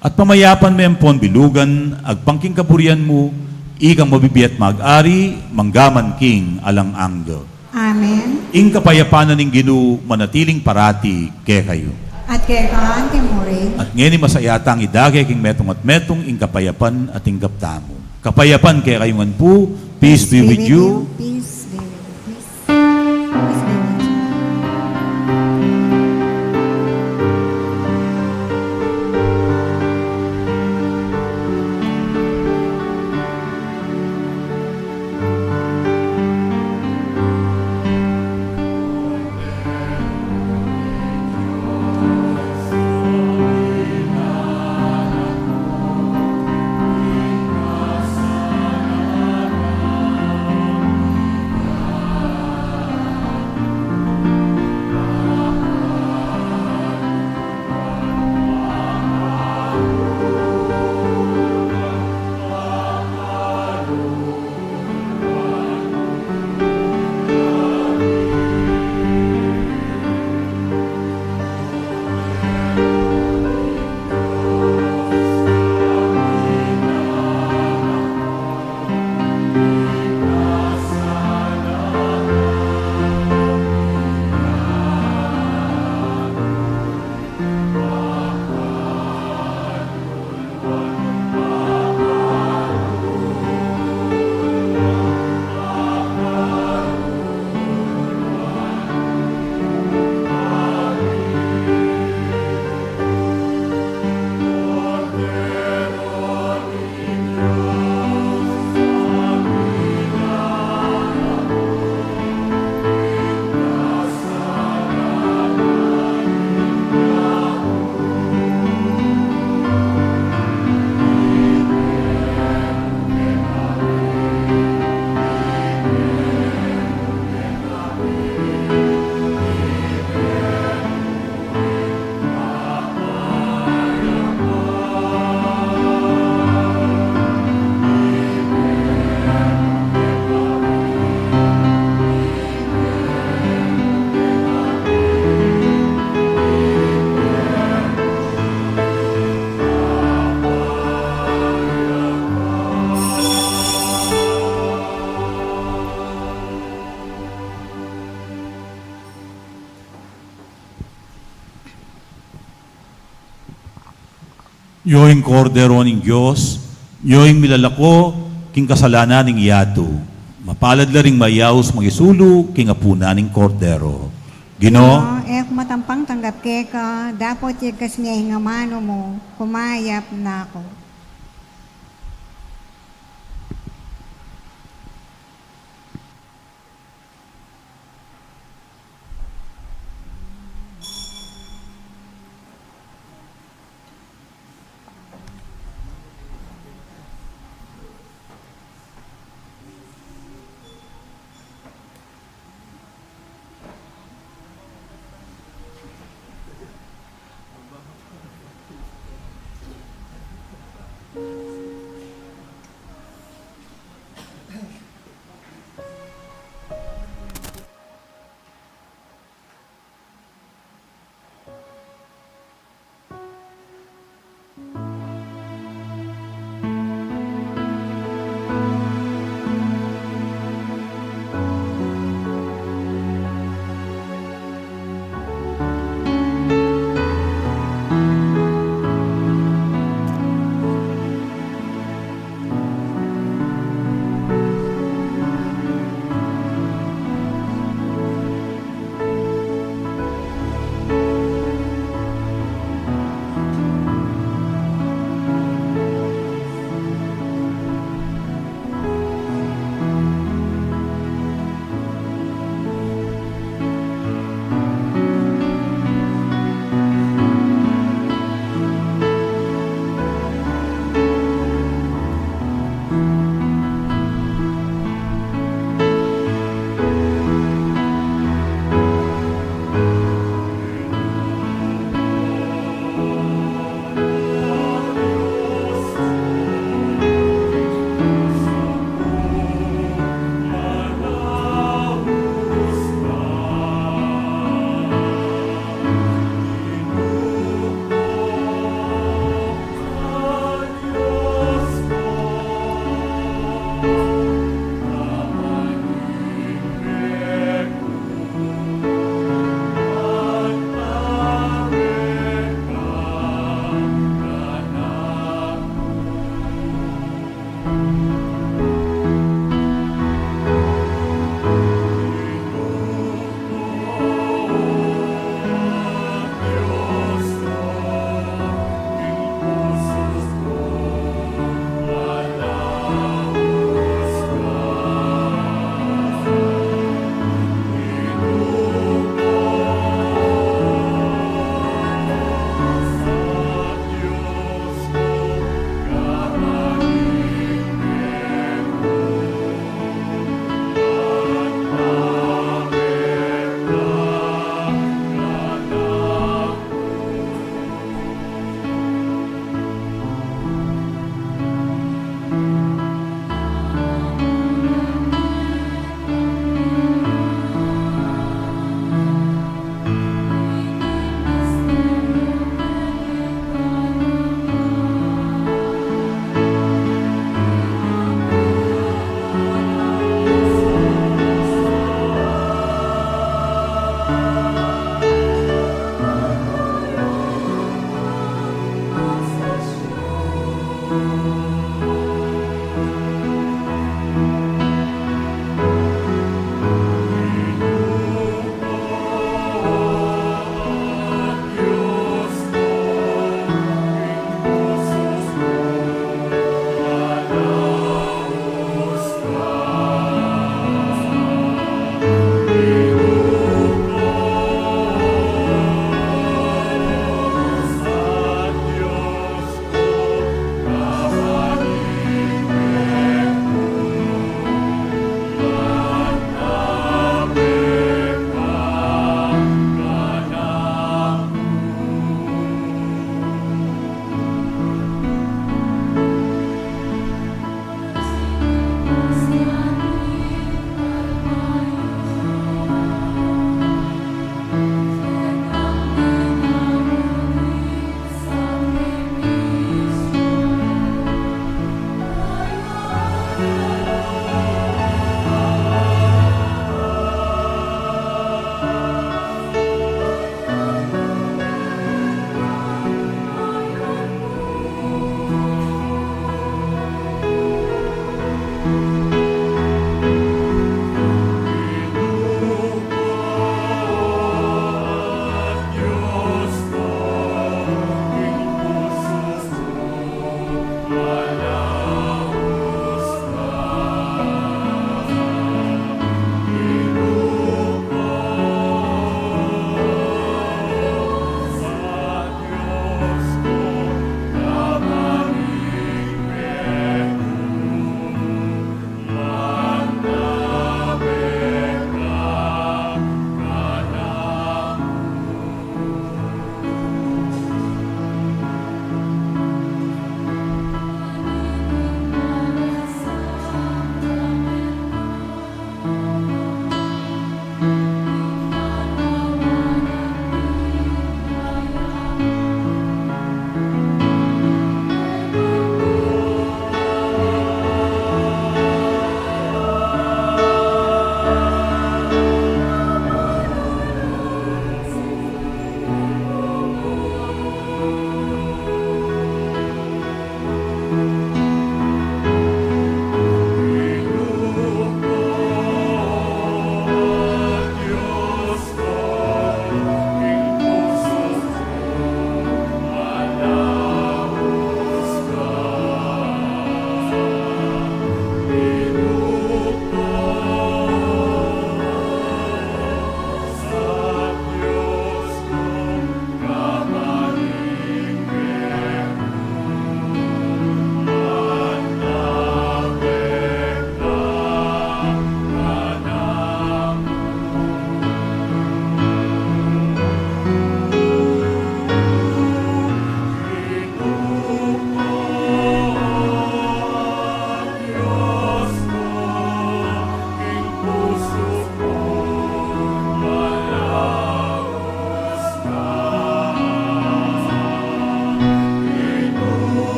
at pamayapan me ampon bilugan agpang king kaburian mu, ikang mabibie at mag-ari mangga man king alang angga. Amen. Ing kapayapan na ning Ginu manatiling parati kekayu. At keka mu rin. At ngeni masaya tang idake king metung at metung ing kapayapan a tinggap tamu. Kapayapan kekayu ngan pu, peace be with you. Peace be with you. Peace be with you. Yo ing Kordero ning Dios, yo ing milalako king kasalanan ning yatu. Mapalad la ring mayaus mangisulu king apunan ning Kordero. Ginu, Ginu, e ku matampang tanggap keka, dapot yagkas me ing amanu mu, kumayap na ku.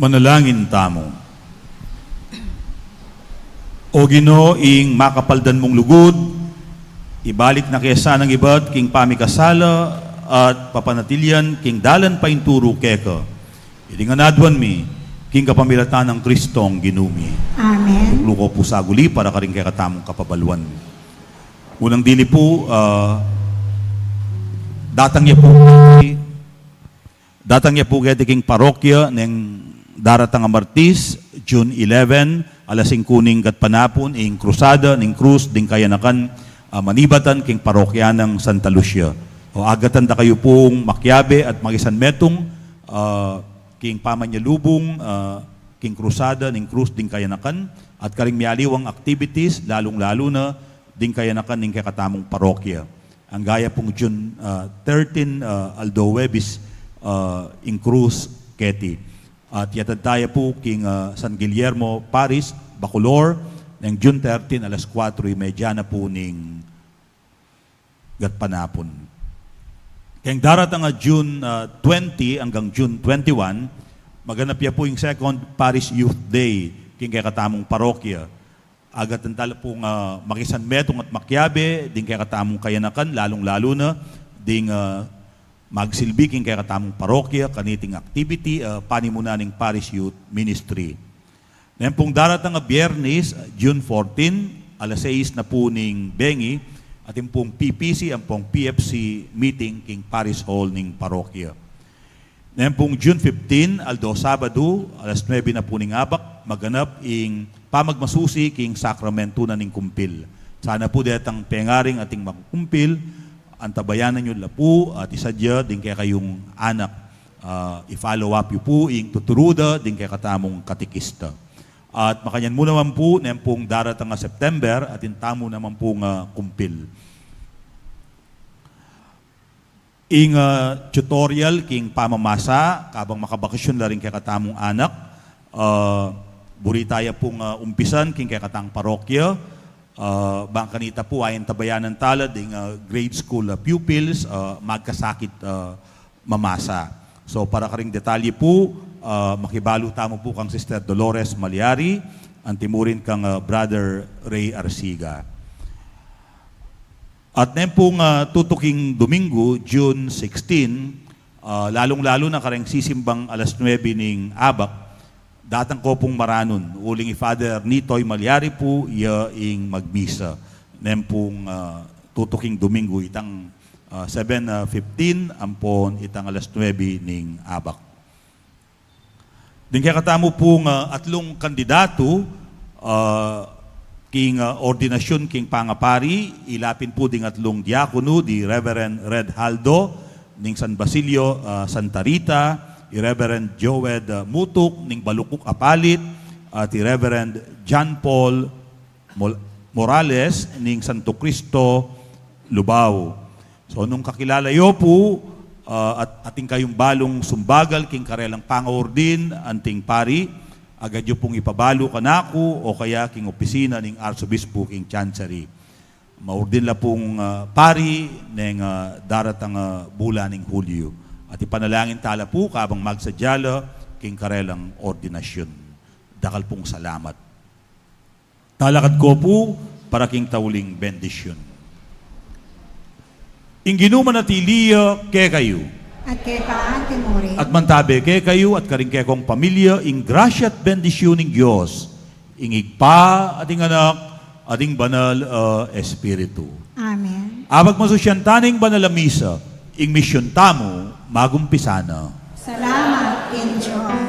Manalangin tamu. O Ginu, ing makapaldan mung lugud, ibalik na ke sanang ibat king pamikasala at papanatilian king dalan painturu keka. Iti ngan aduan mi, king kapamilatan nang Kristong Ginu mi. Amen. Tuklu ko pu saguli para karing kekatamung kapabaluan. Unang dili pu, ah, datang ya pu, datang ya pu keti king parokya neng daratang a Martis, June eleven, alas singku ning gatpanapun, ing Krusada ning Krus ding Kayanakan, ah, manibatan king parokya nang Santa Lucia. O, agatan da kayu pung makiabe at makisanmetung, ah, king pamanyalubung, ah, king Krusada ning Krus ding Kayanakan, at karing mialiwang activities, lalung-lalu na ding kayanakan ning kekatamung parokya. Angga ya pung June, ah, thirteen, ah, aldo Huwebes, ah, ing Krus keti. At yatad taya pu king, ah, San Guillermo Parish, Bacolor, neng June thirteen, alas kuatro y media na pu ning gatpanapun. Keng daratang a June, ah, twenty anggang June twenty-one, maganap ya pu ing Second Parish Youth Day king kekatamung parokya. Agatan tala pung, ah, makisanmetung at makiabe ding kekatamung kayanakan, lalung-lalu na ding, ah, magsilbi king kekatamung parokya kaniting activity, ah, panimunan ning Parish Youth Ministry. Neng pung daratang a Biyernes, June fourteen, alas sais na pu ning bengi, atin pung P P C ampong P F C meeting king Parish Hall ning parokya. Neng pung June fifteen, aldo Sabadu, alas nuebe na pu ning abak, maganap ing pamagmasusi king sakramentu na ning kumpil. Sana pu detang pengaring ating makukumpil, antabayanan yu la pu at isadya ding kekayung anak. Ah, i-follow up yu pu ing tuturu da ding kekatamung katekista. At makanyan mu naman pu, neng pung daratang a September, atin tamu naman pung kumpil. Ing, ah, tutorial king pamamasa, kabang makabakasyon la ring kekatamung anak, ah, buri taya pung, ah, umpisan king kekatang parokya, ah, bang kanita pu, antabayanan tala ding, ah, grade school, ah, pupils, ah, magkasakit, ah, mamasa. So, para karing detalye pu, ah, makibalu tamu pu kang Sister Dolores Maliari, anti mu rin kang, ah, Brother Ray Arsiga. At neng pung, ah, tutuking Domingo, June sixteen, ah, lalung-lalu na kareng sisimbang alas nuebe ning abak, datang ko pung maranun, uling i Father Nitoy Maliari pu, ya ing magmisa. Neng pung, ah, tutuking Domingo, itang, ah, seven, ah, fifteen, ampon itang alas nuebe ning abak. Ding kekatamu pung, ah, atlung kandidatu, ah, king, ah, ordinasyun king pangapari, ila pin pu ding atlung diakono, di Reverend Red Haldo, ning San Basilio, ah, Santa Rita, i Reverend Joed, ah, Mutuk, ning Balukuk Apalit, at i Reverend John Paul Mol-, Morales, ning Santo Cristo, Lubao. So, nung kakilala yo pu, ah, at atin kayung balung sumbagal king karelang pangaordin anting pari, agad yu pung ipabalu kanaku o kaya king opisina ning Arsobispo king Chancery. Maordin la pung, ah, pari neng, ah, daratang, ah, bulan ning Hulyo. At ipanalangin tala pu kabang magsadya la king karelang ordinasyun. Dakal pung salamat. Talakad ko pu para king tauling bendisyun. Ing Ginu manatili ya kekayu. At keka mu rin. At mantabe kekayu at karing kekong pamilya ing grasya at bendisyun ning Dios, ing Ibpa at ing Anak at ing Banal a Espiritu. Amen. Apagmasusyan ta ning banal a misa, ing misyun tamu magumpisa na. Salamat king Dios.